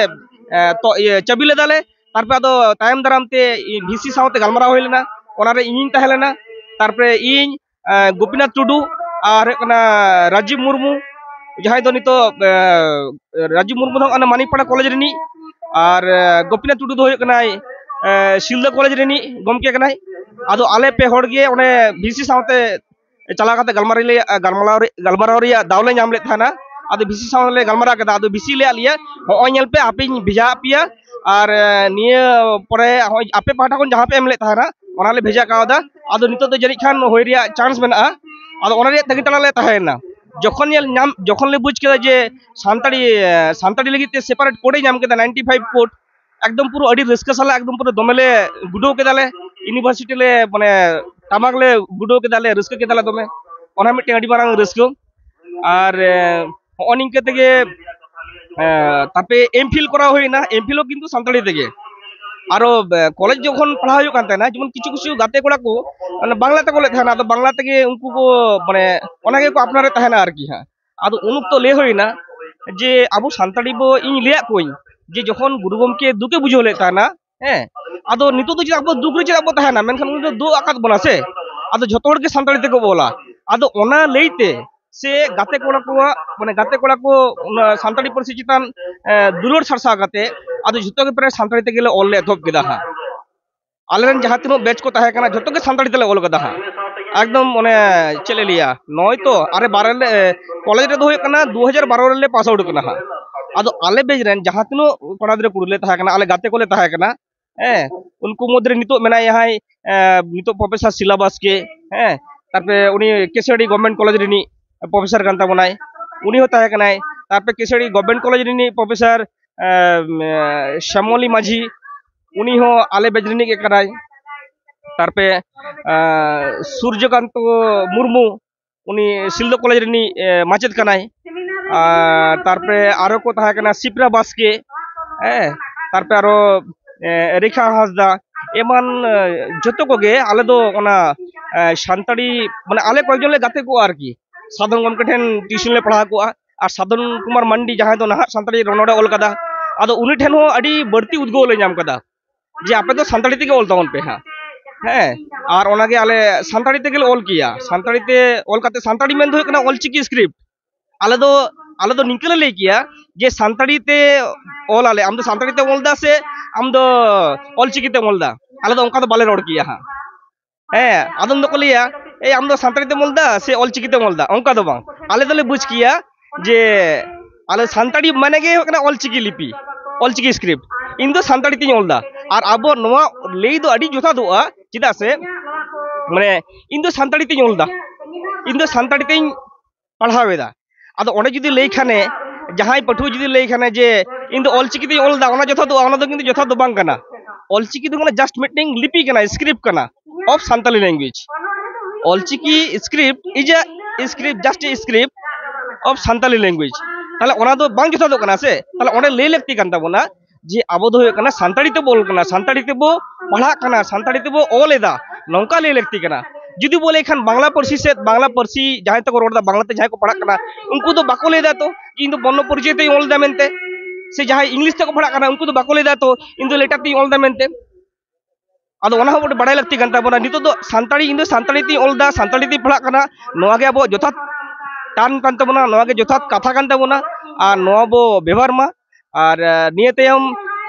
ᱮ, ᱛᱚ, ᱤᱭᱟᱹ, ᱪᱟᱹᱵᱤ ᱞᱮᱫᱟᱞᱮ᱾ ᱛᱟᱨᱯᱚᱨᱮ ᱟᱫᱚ ᱛᱟᱭᱚᱢ ᱫᱟᱨᱟᱢ ᱛᱮ ᱵᱷᱤᱥᱤ ᱥᱟᱶᱛᱮ ᱜᱟᱞᱢᱟᱨᱟᱣ ᱦᱩᱭ ᱞᱮᱱᱟ, ᱚᱱᱟᱨᱮ ᱤᱧᱤᱧ ᱛᱟᱦᱮᱸ ᱞᱮᱱᱟ᱾ ᱛᱟᱨᱯᱚᱨᱮ ᱤᱧ, ᱮ, ᱜᱳᱯᱤᱱᱟᱛᱷ ᱴᱩᱰᱩ ᱟᱨ ᱦᱩᱭᱩᱜ ᱠᱟᱱᱟ ᱨᱟᱡᱤᱵᱽ ᱢᱩᱨᱢᱩ, ᱡᱟᱦᱟᱸᱭ ᱫᱚ ᱱᱤᱛᱚᱜ, ᱮ, ᱨᱟᱡᱤᱵᱽ ᱢᱩᱨᱢᱩ ᱫᱚ ᱦᱟᱸᱜ ᱚᱱᱟ ᱢᱟᱱᱤᱠᱯᱟᱲᱟ ᱠᱚᱞᱮᱡᱽ ᱨᱤᱱᱤᱡ, ᱟᱨ, ᱮ, ᱜᱳᱯᱤᱱᱟᱛᱷ ᱴᱩᱰᱩ ᱫᱚ ᱦᱩᱭᱩᱜ ᱠᱟᱱᱟᱭ, ᱮ, ᱥᱤᱞᱫᱟᱹ ᱠᱚᱞᱮᱡᱽ ᱨᱤᱱᱤᱡ ᱜᱚᱢᱠᱮ ᱠᱟᱱᱟᱭ᱾ ᱟᱫᱚ ᱟᱞᱮ ᱯᱮ ᱦᱚᱲ ᱜᱮ ᱚᱸᱰᱮ ᱵᱷᱤᱥᱤ ᱥᱟᱶᱛᱮ ᱪᱟᱞᱟᱣ ᱠᱟᱛᱮ ᱜᱟᱞᱢᱟᱨᱟᱣ ᱞᱮ, ᱜᱟᱞᱢᱟᱨᱟᱣ ᱨᱮ, ᱜᱟᱞᱢᱟᱨᱟᱣ ᱨᱮᱭᱟᱜ ᱫᱟᱣ ᱞᱮ ᱧᱟᱢ ᱞᱮᱫ ᱛᱟᱦᱮᱱᱟ᱾ ᱟᱫᱚ ᱵᱷᱤᱥᱤ ᱥᱟᱶ ᱞᱮ ᱜᱟᱞᱢᱟᱨᱟᱣ ᱠᱮᱫᱟ᱾ ᱟᱫᱚ ᱵᱷᱤᱥᱤ ᱞᱟᱹᱭᱟᱫ ᱞᱮᱭᱟ, "ᱦᱚᱸᱜᱼᱚᱭ ᱧᱮᱞ ᱯᱮ, ᱟᱯᱮᱧ ᱵᱷᱮᱡᱟ ᱟᱫ ᱯᱮᱭᱟ, ᱟᱨ, ᱮ, ᱱᱤᱭᱟᱹ ᱯᱚᱨᱮ ᱦᱚᱸᱜᱼᱚᱭ ᱟᱯᱮ ᱯᱟᱦᱴᱟ ᱠᱷᱚᱱ ᱡᱟᱦᱟᱸ ᱯᱮ ᱮᱢ ᱞᱮᱫ ᱛᱟᱦᱮᱱᱟ, ᱚᱱᱟ ᱞᱮ ᱵᱷᱮᱡᱟ ᱠᱟᱣᱫᱟ᱾ ᱟᱫᱚ ᱱᱤᱛᱚᱜ ᱫᱚ ᱡᱟᱹᱱᱤᱡ ᱠᱷᱟᱱ ᱦᱩᱭ ᱨᱮᱭᱟᱜ ᱪᱟᱱᱥ ᱢᱮᱱᱟᱜᱼᱟ᱾" ᱟᱫᱚ ᱚᱱᱟ ᱨᱮᱭᱟᱜ ᱛᱟᱺᱜᱤ ᱛᱟᱲᱟ ᱞᱮ ᱛᱟᱦᱮᱸᱭᱮᱱᱟ᱾ ᱡᱚᱠᱷᱚᱱ ᱧᱮᱞ ᱧᱟᱢ, ᱡᱚᱠᱷᱚᱱ ᱞᱮ ᱵᱩᱡᱽ ᱠᱮᱫᱟ ᱡᱮ ᱥᱟᱱᱛᱟᱲᱤ, ᱮ, ᱥᱟᱱᱛᱟᱲᱤ ᱞᱟᱹᱜᱤᱫ ᱛᱮ ᱥᱮᱯᱟᱨᱮᱴ ᱠᱳᱰ ᱮ ᱧᱟᱢ ᱠᱮᱫᱟ, ᱱᱟᱭᱤᱱᱴᱤ ᱯᱷᱟᱭᱤᱵᱷ ᱠᱳᱰ, ᱮᱠᱫᱚᱢ ᱯᱩᱨᱟᱹ ᱟᱹᱰᱤ ᱨᱟᱹᱥᱠᱟᱹ ᱥᱟᱞᱟᱜ ᱮᱠᱫᱚᱢ ᱯᱩᱨᱟᱹ ᱫᱚᱢᱮ ᱞᱮ ᱜᱩᱰᱟᱹᱣ ᱠᱮᱫᱟᱞᱮ᱾ ᱤᱭᱩᱱᱤᱵᱷᱟᱨᱥᱤᱴᱤ ᱞᱮ, ᱢᱟᱱᱮ, ᱴᱟᱢᱟᱠ ᱞᱮ ᱜᱩᱰᱟᱹᱣ ᱠᱮᱫᱟᱞᱮ, ᱨᱟᱹᱥᱠᱟᱹ ᱠᱮᱫᱟᱞᱮ ᱫᱚᱢᱮ᱾ ᱚᱱᱟ ᱢᱤᱫᱴᱮᱱ ᱟᱹᱰᱤ ᱢᱟᱨᱟᱝ ᱨᱟᱹᱥᱠᱟᱹ᱾ ᱟᱨ, ᱮ, ᱦᱚᱸᱜᱼᱚ ᱱᱤᱝᱠᱟᱹ ᱛᱮᱜᱮ ᱛᱟᱯᱮ ᱮᱢ ᱯᱷᱤᱞ ᱠᱚᱨᱟᱣ ᱦᱩᱭᱱᱟ, ᱮᱢ ᱯᱷᱤᱞ ᱦᱚᱸ ᱠᱤᱱᱛᱩ ᱥᱟᱱᱛᱟᱲᱤ ᱛᱮᱜᱮ᱾ ᱟᱨᱚ ᱠᱚᱞᱮᱡᱽ ᱡᱚᱠᱷᱚᱱ ᱯᱟᱲᱦᱟᱣ ᱦᱩᱭᱩᱜ ᱠᱟᱱ ᱛᱟᱦᱮᱱᱟ, ᱡᱮᱢᱚᱱ ᱠᱤᱪᱷᱩ ᱠᱤᱪᱷᱩ ᱜᱟᱛᱮ ᱠᱚᱲᱟ ᱠᱚ ᱢᱟᱱᱮ ᱵᱟᱝᱞᱟ ᱛᱮᱠᱚ ᱞᱮᱫ ᱛᱟᱦᱮᱱᱟ, ᱟᱫᱚ ᱵᱟᱝᱞᱟ ᱛᱮᱜᱮ ᱩᱱᱠᱩ ᱠᱚ ᱢᱟᱱᱮ ᱚᱱᱟ ᱜᱮᱠᱚ ᱟᱯᱱᱟᱨᱮᱫ ᱛᱟᱦᱮᱱᱟ ᱟᱨᱠᱤ ᱦᱟᱸᱜ᱾ ᱟᱫᱚ ᱩᱱ ᱚᱠᱛᱚ ᱞᱟᱹᱭ ᱦᱩᱭᱱᱟ ᱡᱮ ᱟᱵᱚ ᱥᱟᱱᱛᱟᱲᱤ ᱵᱚ, ᱤᱧ ᱞᱟᱹᱭᱟᱫ ᱠᱚᱣᱟᱧ ᱡᱮ ᱡᱚᱠᱷᱚᱱ ᱜᱩᱨᱩ ᱜᱚᱢᱠᱮ ᱫᱩᱠᱮ ᱵᱩᱡᱷᱟᱹᱣ ᱞᱮᱫ ᱛᱟᱦᱮᱱᱟ, ᱦᱮᱸ, ᱟᱫᱚ ᱱᱤᱛᱚᱜ ᱫᱚ ᱪᱮᱫᱟᱜ ᱵᱚ ᱫᱩᱠ ᱨᱮ ᱪᱮᱫᱟᱜ ᱵᱚ ᱛᱟᱦᱮᱱᱟ, ᱢᱮᱱᱠᱷᱟᱱ ᱩᱱᱤ ᱫᱚ ᱫᱩᱜ ᱟᱠᱟᱫ ᱵᱚᱱᱟ ᱥᱮ, ᱟᱫᱚ ᱡᱷᱚᱛᱚ ᱦᱚᱲ ᱜᱮ ᱥᱟᱱᱛᱟᱲᱤ ᱛᱮᱠᱚ ᱚᱞᱟ᱾ ᱟᱫᱚ ᱚᱱᱟ ᱞᱟᱹᱭᱛᱮ ᱥᱮ ᱜᱟᱛᱮ ᱠᱚᱲᱟ ᱠᱚᱣᱟᱜ ᱢᱟᱱᱮ ᱜᱟᱛᱮ ᱠᱚᱲᱟ ᱠᱚ ᱚᱱᱟ ᱥᱟᱱᱛᱟᱲᱤ ᱯᱟᱹᱨᱥᱤ ᱪᱮᱛᱟᱱ ᱮ, ᱫᱩᱞᱟᱹᱲ ᱥᱟᱨᱥᱟᱣ ᱠᱟᱛᱮ ᱟᱫᱚ ᱡᱷᱚᱛᱚ ᱜᱮ ᱯᱨᱟᱭ ᱥᱟᱱᱛᱟᱲᱤ ᱛᱮᱜᱮ ᱞᱮ ᱚᱞ ᱞᱮ ᱮᱛᱚᱦᱚᱵ ᱠᱮᱫᱟ ᱦᱟᱸᱜ᱾ ᱟᱞᱮᱨᱮᱱ ᱡᱟᱦᱟᱸ ᱛᱤᱱᱟᱹᱜ ᱵᱮᱪ ᱠᱚ ᱛᱟᱦᱮᱸ ᱠᱟᱱᱟ, ᱡᱷᱚᱛᱚ ᱜᱮ ᱥᱟᱱᱛᱟᱲᱤ ᱛᱮᱞᱮ ᱚᱞ ᱠᱟᱫᱟ ᱦᱟᱸᱜ᱾ ᱮᱠᱫᱚᱢ ᱚᱱᱮ ᱪᱮᱫ ᱞᱮ ᱞᱟᱹᱭᱟ, ᱱᱚᱜᱼᱚᱭ ᱛᱚ ᱟᱨᱮ ᱵᱟᱨᱮ ᱞᱮ ᱠᱚᱞᱮᱡᱽ ᱨᱮᱫᱚ ᱦᱩᱭᱩᱜ ᱠᱟᱱᱟ ᱫᱩ ᱦᱟᱡᱟᱨ ᱵᱟᱨᱚ ᱨᱮᱞᱮ ᱯᱟᱥ ᱟᱣᱩᱴ ᱠᱟᱱᱟ ᱦᱟᱸᱜ᱾ ᱟᱫᱚ ᱟᱞᱮ ᱵᱮᱪ ᱨᱮᱱ ᱡᱟᱦᱟᱸ ᱛᱤᱱᱟᱹᱜ ᱠᱚᱲᱟ ᱜᱤᱫᱽᱨᱟᱹ ᱠᱩᱲᱤ ᱞᱮ ᱛᱟᱦᱮᱸ ᱠᱟᱱᱟ, ᱟᱞᱮ ᱜᱟᱛᱮ ᱠᱚᱞᱮ ᱛᱟᱦᱮᱸ ᱠᱟᱱᱟ, ᱦᱮᱸ, ᱩᱱᱠᱩ ᱢᱩᱫᱽᱨᱮ ᱱᱤᱛᱚᱜ ᱢᱮᱱᱟᱭᱟ ᱦᱟᱸᱜ, ᱮ, ᱱᱤᱛᱚᱜ ᱯᱨᱚᱯᱷᱮᱥᱚᱨ ᱥᱤᱞᱟ ᱵᱟᱥᱠᱮ, ᱦᱮᱸ, ᱛᱟᱨᱯᱚᱨᱮ ᱩᱱᱤ ᱠᱮᱥᱟᱹᱲᱤ ᱜᱚᱵᱷᱢᱮᱱᱴ ᱠᱚᱞᱮᱡᱽ ᱨᱤᱱᱤᱡ ᱯᱨᱚᱯᱷᱮᱥᱚᱨ ᱠᱟᱱ ᱛᱟᱵᱚᱱᱟᱭ, ᱩᱱᱤ ᱦᱚᱸ ᱛᱟᱦᱮᱸ ᱠᱟᱱᱟᱭ᱾ ᱛᱟᱨᱯᱚᱨᱮ ᱠᱮᱥᱟᱹᱲᱤ ᱜᱚᱵᱷᱢᱮᱱᱴ ᱠᱚᱞᱮᱡᱽ ᱨᱤᱱᱤᱡ ᱯᱨᱚᱯᱷᱮᱥᱚᱨ ᱮ, ᱮ, ᱥᱭᱟᱢᱚᱞᱤ ᱢᱟᱹᱡᱷᱤ, ᱩᱱᱤ ᱦᱚᱸ ᱟᱞᱮ ᱵᱮᱪ ᱨᱤᱱᱤᱡ ᱜᱮ ᱠᱟᱱᱟᱭ᱾ ᱛᱟᱨᱯᱚᱨᱮ ᱮ, ᱥᱩᱨᱡᱚᱠᱟᱱᱛᱚ ᱢᱩᱨᱢᱩ, ᱩᱱᱤ ᱥᱤᱞᱫᱟᱹ ᱠᱚᱞᱮᱡᱽ ᱨᱤᱱᱤᱡ ᱮ, ᱢᱟᱪᱮᱫ ᱠᱟᱱᱟᱭ᱾ ᱟᱨ ᱛᱟᱨᱯᱚᱨᱮ ᱟᱨᱚ ᱠᱚ ᱛᱟᱦᱮᱸ ᱠᱟᱱᱟ ᱥᱤᱯᱨᱟ ᱵᱟᱥᱠᱮ, ᱦᱮᱸ, ᱛᱟᱨᱯᱚᱨᱮ ᱟᱨᱚ ᱮ, ᱨᱮᱠᱷᱟ ᱦᱟᱸᱥᱫᱟ, ᱮᱢᱟᱱ ᱮ, ᱡᱚᱛᱚ ᱠᱚᱜᱮ ᱟᱞᱮ ᱫᱚ ᱚᱱᱟ ᱮ, ᱥᱟᱱᱛᱟᱲᱤ ᱢᱟᱱᱮ ᱟᱞᱮ ᱠᱚᱭᱮᱠ ᱡᱚᱱ ᱞᱮ ᱜᱟᱛᱮ ᱠᱚᱜᱼᱟ ᱟᱨᱠᱤ᱾ ᱥᱟᱫᱷᱚᱱ ᱜᱚᱢᱠᱮ ᱴᱷᱮᱱ ᱴᱤᱭᱩᱥᱚᱱ ᱞᱮ ᱯᱟᱲᱦᱟᱣ ᱠᱚᱜᱼᱟ᱾ ᱟᱨ ᱥᱟᱫᱷᱚᱱ ᱠᱩᱢᱟᱨ ᱢᱟᱱᱰᱤ, ᱡᱟᱦᱟᱸᱭ ᱫᱚ ᱱᱟᱦᱟᱜ ᱥᱟᱱᱛᱟᱲᱤ ᱨᱚᱱᱚᱲᱮ ᱚᱞ ᱠᱟᱫᱟ, ᱟᱫᱚ ᱩᱱᱤ ᱴᱷᱮᱱ ᱦᱚᱸ ᱟᱹᱰᱤ ᱵᱟᱹᱲᱛᱤ ᱩᱫᱽᱜᱟᱹᱣ ᱞᱮ ᱧᱟᱢ ᱠᱟᱫᱟ ᱡᱮ ᱟᱯᱮ ᱫᱚ ᱥᱟᱱᱛᱟᱲᱤ ᱛᱮᱜᱮ ᱚᱞ ᱛᱟᱵᱚᱱ ᱯᱮ ᱦᱟᱸᱜ᱾ ᱦᱮᱸ, ᱟᱨ ᱚᱱᱟᱜᱮ ᱟᱞᱮ ᱥᱟᱱᱛᱟᱲᱤ ᱛᱮᱜᱮ ᱞᱮ ᱚᱞ ᱠᱮᱭᱟ᱾ ᱥᱟᱱᱛᱟᱲᱤ ᱛᱮ ᱚᱞ ᱠᱟᱛᱮ, ᱥᱟᱱᱛᱟᱲᱤ ᱢᱮᱱ ᱫᱚ ᱦᱩᱭᱩᱜ ᱠᱟᱱᱟ ᱚᱞᱪᱤᱠᱤ ᱥᱠᱨᱤᱯᱴ᱾ ᱟᱞᱮ ᱫᱚ, ᱟᱞᱮ ᱫᱚ ᱱᱤᱝᱠᱟᱹ ᱞᱮ ᱞᱟᱹᱭ ᱠᱮᱭᱟ ᱡᱮ ᱥᱟᱱᱛᱟᱲᱤ ᱛᱮ ᱚᱞ ᱟᱞᱮ, ᱟᱢ ᱫᱚ ᱥᱟᱱᱛᱟᱲᱤ ᱛᱮᱢ ᱚᱞ ᱫᱟ ᱥᱮ ᱟᱢ ᱫᱚ ᱚᱞᱪᱤᱠᱤ ᱛᱮᱢ ᱚᱞ ᱫᱟ? ᱟᱞᱮ ᱫᱚ ᱚᱱᱠᱟ ᱫᱚ ᱵᱟᱞᱮ ᱨᱚᱲ ᱠᱮᱭᱟ ᱦᱟᱸᱜ᱾ ᱦᱮᱸ, ᱟᱫᱚᱢ ᱫᱚᱠᱚ ᱞᱟᱹᱭᱟ, "ᱮᱭ, ᱟᱢ ᱫᱚ ᱥᱟᱱᱛᱟᱲᱤ ᱛᱮᱢ ᱚᱞ ᱫᱟ ᱥᱮ ᱚᱞᱪᱤᱠᱤ ᱛᱮᱢ ᱚᱞ ᱫᱟ?" ᱚᱱᱠᱟ ᱫᱚ ᱵᱟᱝ, ᱟᱞᱮ ᱫᱚᱞᱮ ᱵᱩᱡᱽ ᱠᱮᱭᱟ ᱡᱮ ᱟᱞᱮ ᱥᱟᱱᱛᱟᱲᱤ ᱢᱟᱱᱮ ᱜᱮ ᱦᱩᱭᱩᱜ ᱠᱟᱱᱟ ᱚᱞᱪᱤᱠᱤ ᱞᱤᱯᱤ, ᱚᱞᱪᱤᱠᱤ ᱥᱠᱨᱤᱯᱴ᱾ ᱤᱧ ᱫᱚ ᱥᱟᱱᱛᱟᱲᱤ ᱛᱮᱧ ᱚᱞ ᱫᱟ, ᱟᱨ ᱟᱵᱚ ᱱᱚᱣᱟ ᱞᱟᱹᱭ ᱫᱚ ᱟᱹᱰᱤ ᱡᱚᱛᱷᱟᱛᱚᱜᱼᱟ᱾ ᱪᱮᱫᱟᱜ ᱥᱮ ᱢᱟᱱᱮ ᱤᱧ ᱫᱚ ᱥᱟᱱᱛᱟᱲᱤ ᱛᱮᱧ ᱚᱞ ᱫᱟ, ᱤᱧ ᱫᱚ ᱥᱟᱱᱛᱟᱲᱤ ᱛᱮᱧ ᱯᱟᱲᱦᱟᱣ ᱮᱫᱟ᱾ ᱟᱫᱚ ᱚᱸᱰᱮ ᱡᱩᱫᱤ ᱞᱟᱹᱭ ᱠᱷᱟᱱᱮ, ᱡᱟᱦᱟᱸᱭ ᱯᱟᱹᱴᱷᱩᱣᱟᱹ ᱡᱩᱫᱤ ᱞᱟᱹᱭ ᱠᱷᱟᱱᱮ ᱡᱮ ᱤᱧ ᱫᱚ ᱚᱞᱪᱤᱠᱤ ᱛᱮᱧ ᱚᱞ ᱫᱟ, ᱚᱱᱟ ᱡᱚᱛᱷᱟᱛᱚᱜᱼᱟ? ᱚᱱᱟ ᱫᱚ ᱠᱤᱱᱛᱩ ᱡᱚᱛᱷᱟᱛ ᱫᱚ ᱵᱟᱝ ᱠᱟᱱᱟ᱾ ᱚᱞᱪᱤᱠᱤ ᱫᱚ ᱠᱟᱱᱟ just ᱢᱤᱫᱴᱮᱱ ᱞᱤᱯᱤ ᱠᱟᱱᱟ, ᱥᱠᱨᱤᱯᱴ ᱠᱟᱱᱟ of Santali language. Ol Chiki script is a script, just a script of Santali language. ᱛᱟᱦᱞᱮ ᱚᱱᱟ ᱫᱚ ᱵᱟᱝ ᱡᱚᱛᱷᱟᱛᱚᱜ ᱠᱟᱱᱟ ᱥᱮ? ᱛᱟᱦᱞᱮ ᱚᱸᱰᱮ ᱞᱟᱹᱭ ᱞᱟᱹᱠᱛᱤ ᱠᱟᱱ ᱛᱟᱵᱚᱱᱟ ᱡᱮ ᱟᱵᱚ ᱫᱚ ᱦᱩᱭᱩᱜ ᱠᱟᱱᱟ ᱥᱟᱱᱛᱟᱲᱤ ᱛᱮᱵᱚ ᱚᱞ ᱠᱟᱱᱟ, ᱥᱟᱱᱛᱟᱲᱤ ᱛᱮᱵᱚ ᱯᱟᱲᱦᱟᱜ ᱠᱟᱱᱟ, ᱥᱟᱱᱛᱟᱲᱤ ᱛᱮᱵᱚ ᱚᱞ ᱮᱫᱟ, ᱱᱚᱝᱠᱟ ᱞᱟᱹᱭ ᱞᱟᱹᱠᱛᱤ ᱠᱟᱱᱟ᱾ ᱡᱩᱫᱤ ᱵᱚ ᱞᱟᱹᱭ ᱠᱷᱟᱱ ᱵᱟᱝᱞᱟ ᱯᱟᱹᱨᱥᱤ ᱥᱮᱫ, ᱵᱟᱝᱞᱟ ᱯᱟᱹᱨᱥᱤ ᱡᱟᱦᱟᱸᱭ ᱛᱮᱠᱚ ᱨᱚᱲ ᱮᱫᱟ, ᱵᱟᱝᱞᱟ ᱛᱮ ᱡᱟᱦᱟᱸᱭ ᱠᱚ ᱯᱟᱲᱦᱟᱜ ᱠᱟᱱᱟ, ᱩᱱᱠᱩ ᱫᱚ ᱵᱟᱠᱚ ᱞᱟᱹᱭ ᱮᱫᱟ ᱛᱚ ᱤᱧ ᱫᱚ ᱵᱚᱨᱱᱚ ᱯᱚᱨᱤᱪᱚᱭ ᱛᱮᱧ ᱚᱞ ᱮᱫᱟ ᱢᱮᱱᱛᱮ, ᱥᱮ ᱡᱟᱦᱟᱸᱭ ᱤᱝᱞᱤᱥ ᱛᱮᱠᱚ ᱯᱟᱲᱦᱟᱜ ᱠᱟᱱᱟ ᱩᱱᱠᱩ ᱫᱚ ᱵᱟᱠᱚ ᱞᱟᱹᱭ ᱮᱫᱟ ᱛᱚ ᱤᱧ ᱫᱚ ᱞᱮᱴᱟᱨ ᱛᱮᱧ ᱚᱞ ᱮᱫᱟ ᱢᱮᱱᱛᱮ᱾ ᱟᱫᱚ ᱚᱱᱟ ᱦᱚᱸ ᱵᱟᱰᱟᱭ ᱞᱟᱹᱠᱛᱤ ᱠᱟᱱ ᱛᱟᱵᱚᱱᱟ᱾ ᱱᱤᱛᱚᱜ ᱫᱚ ᱥᱟᱱᱛᱟᱲᱤ, ᱤᱧ ᱫᱚ ᱥᱟᱱᱛᱟᱲᱤ ᱛᱮᱧ ᱚᱞ ᱮᱫᱟ, ᱥᱟᱱᱛᱟᱲᱤ ᱛᱮᱧ ᱯᱟᱲᱦᱟᱜ ᱠᱟᱱᱟ, ᱱᱚᱣᱟ ᱜᱮ ᱟᱵᱚᱣᱟᱜ ᱡᱚᱛᱷᱟᱛ ᱴᱟᱱ ᱠᱟᱱ ᱛᱟᱵᱚᱱᱟ, ᱱᱚᱣᱟ ᱜᱮ ᱡᱚᱛᱷᱟᱛ ᱠᱟᱛᱷᱟ ᱠᱟᱱ ᱛᱟᱵᱚᱱᱟ᱾ ᱟᱨ ᱱᱚᱣᱟ ᱵᱚ ᱵᱮᱵᱚᱦᱟᱨ ᱢᱟ᱾ ᱟᱨ ᱱᱤᱭᱟᱹ ᱛᱟᱭᱚᱢ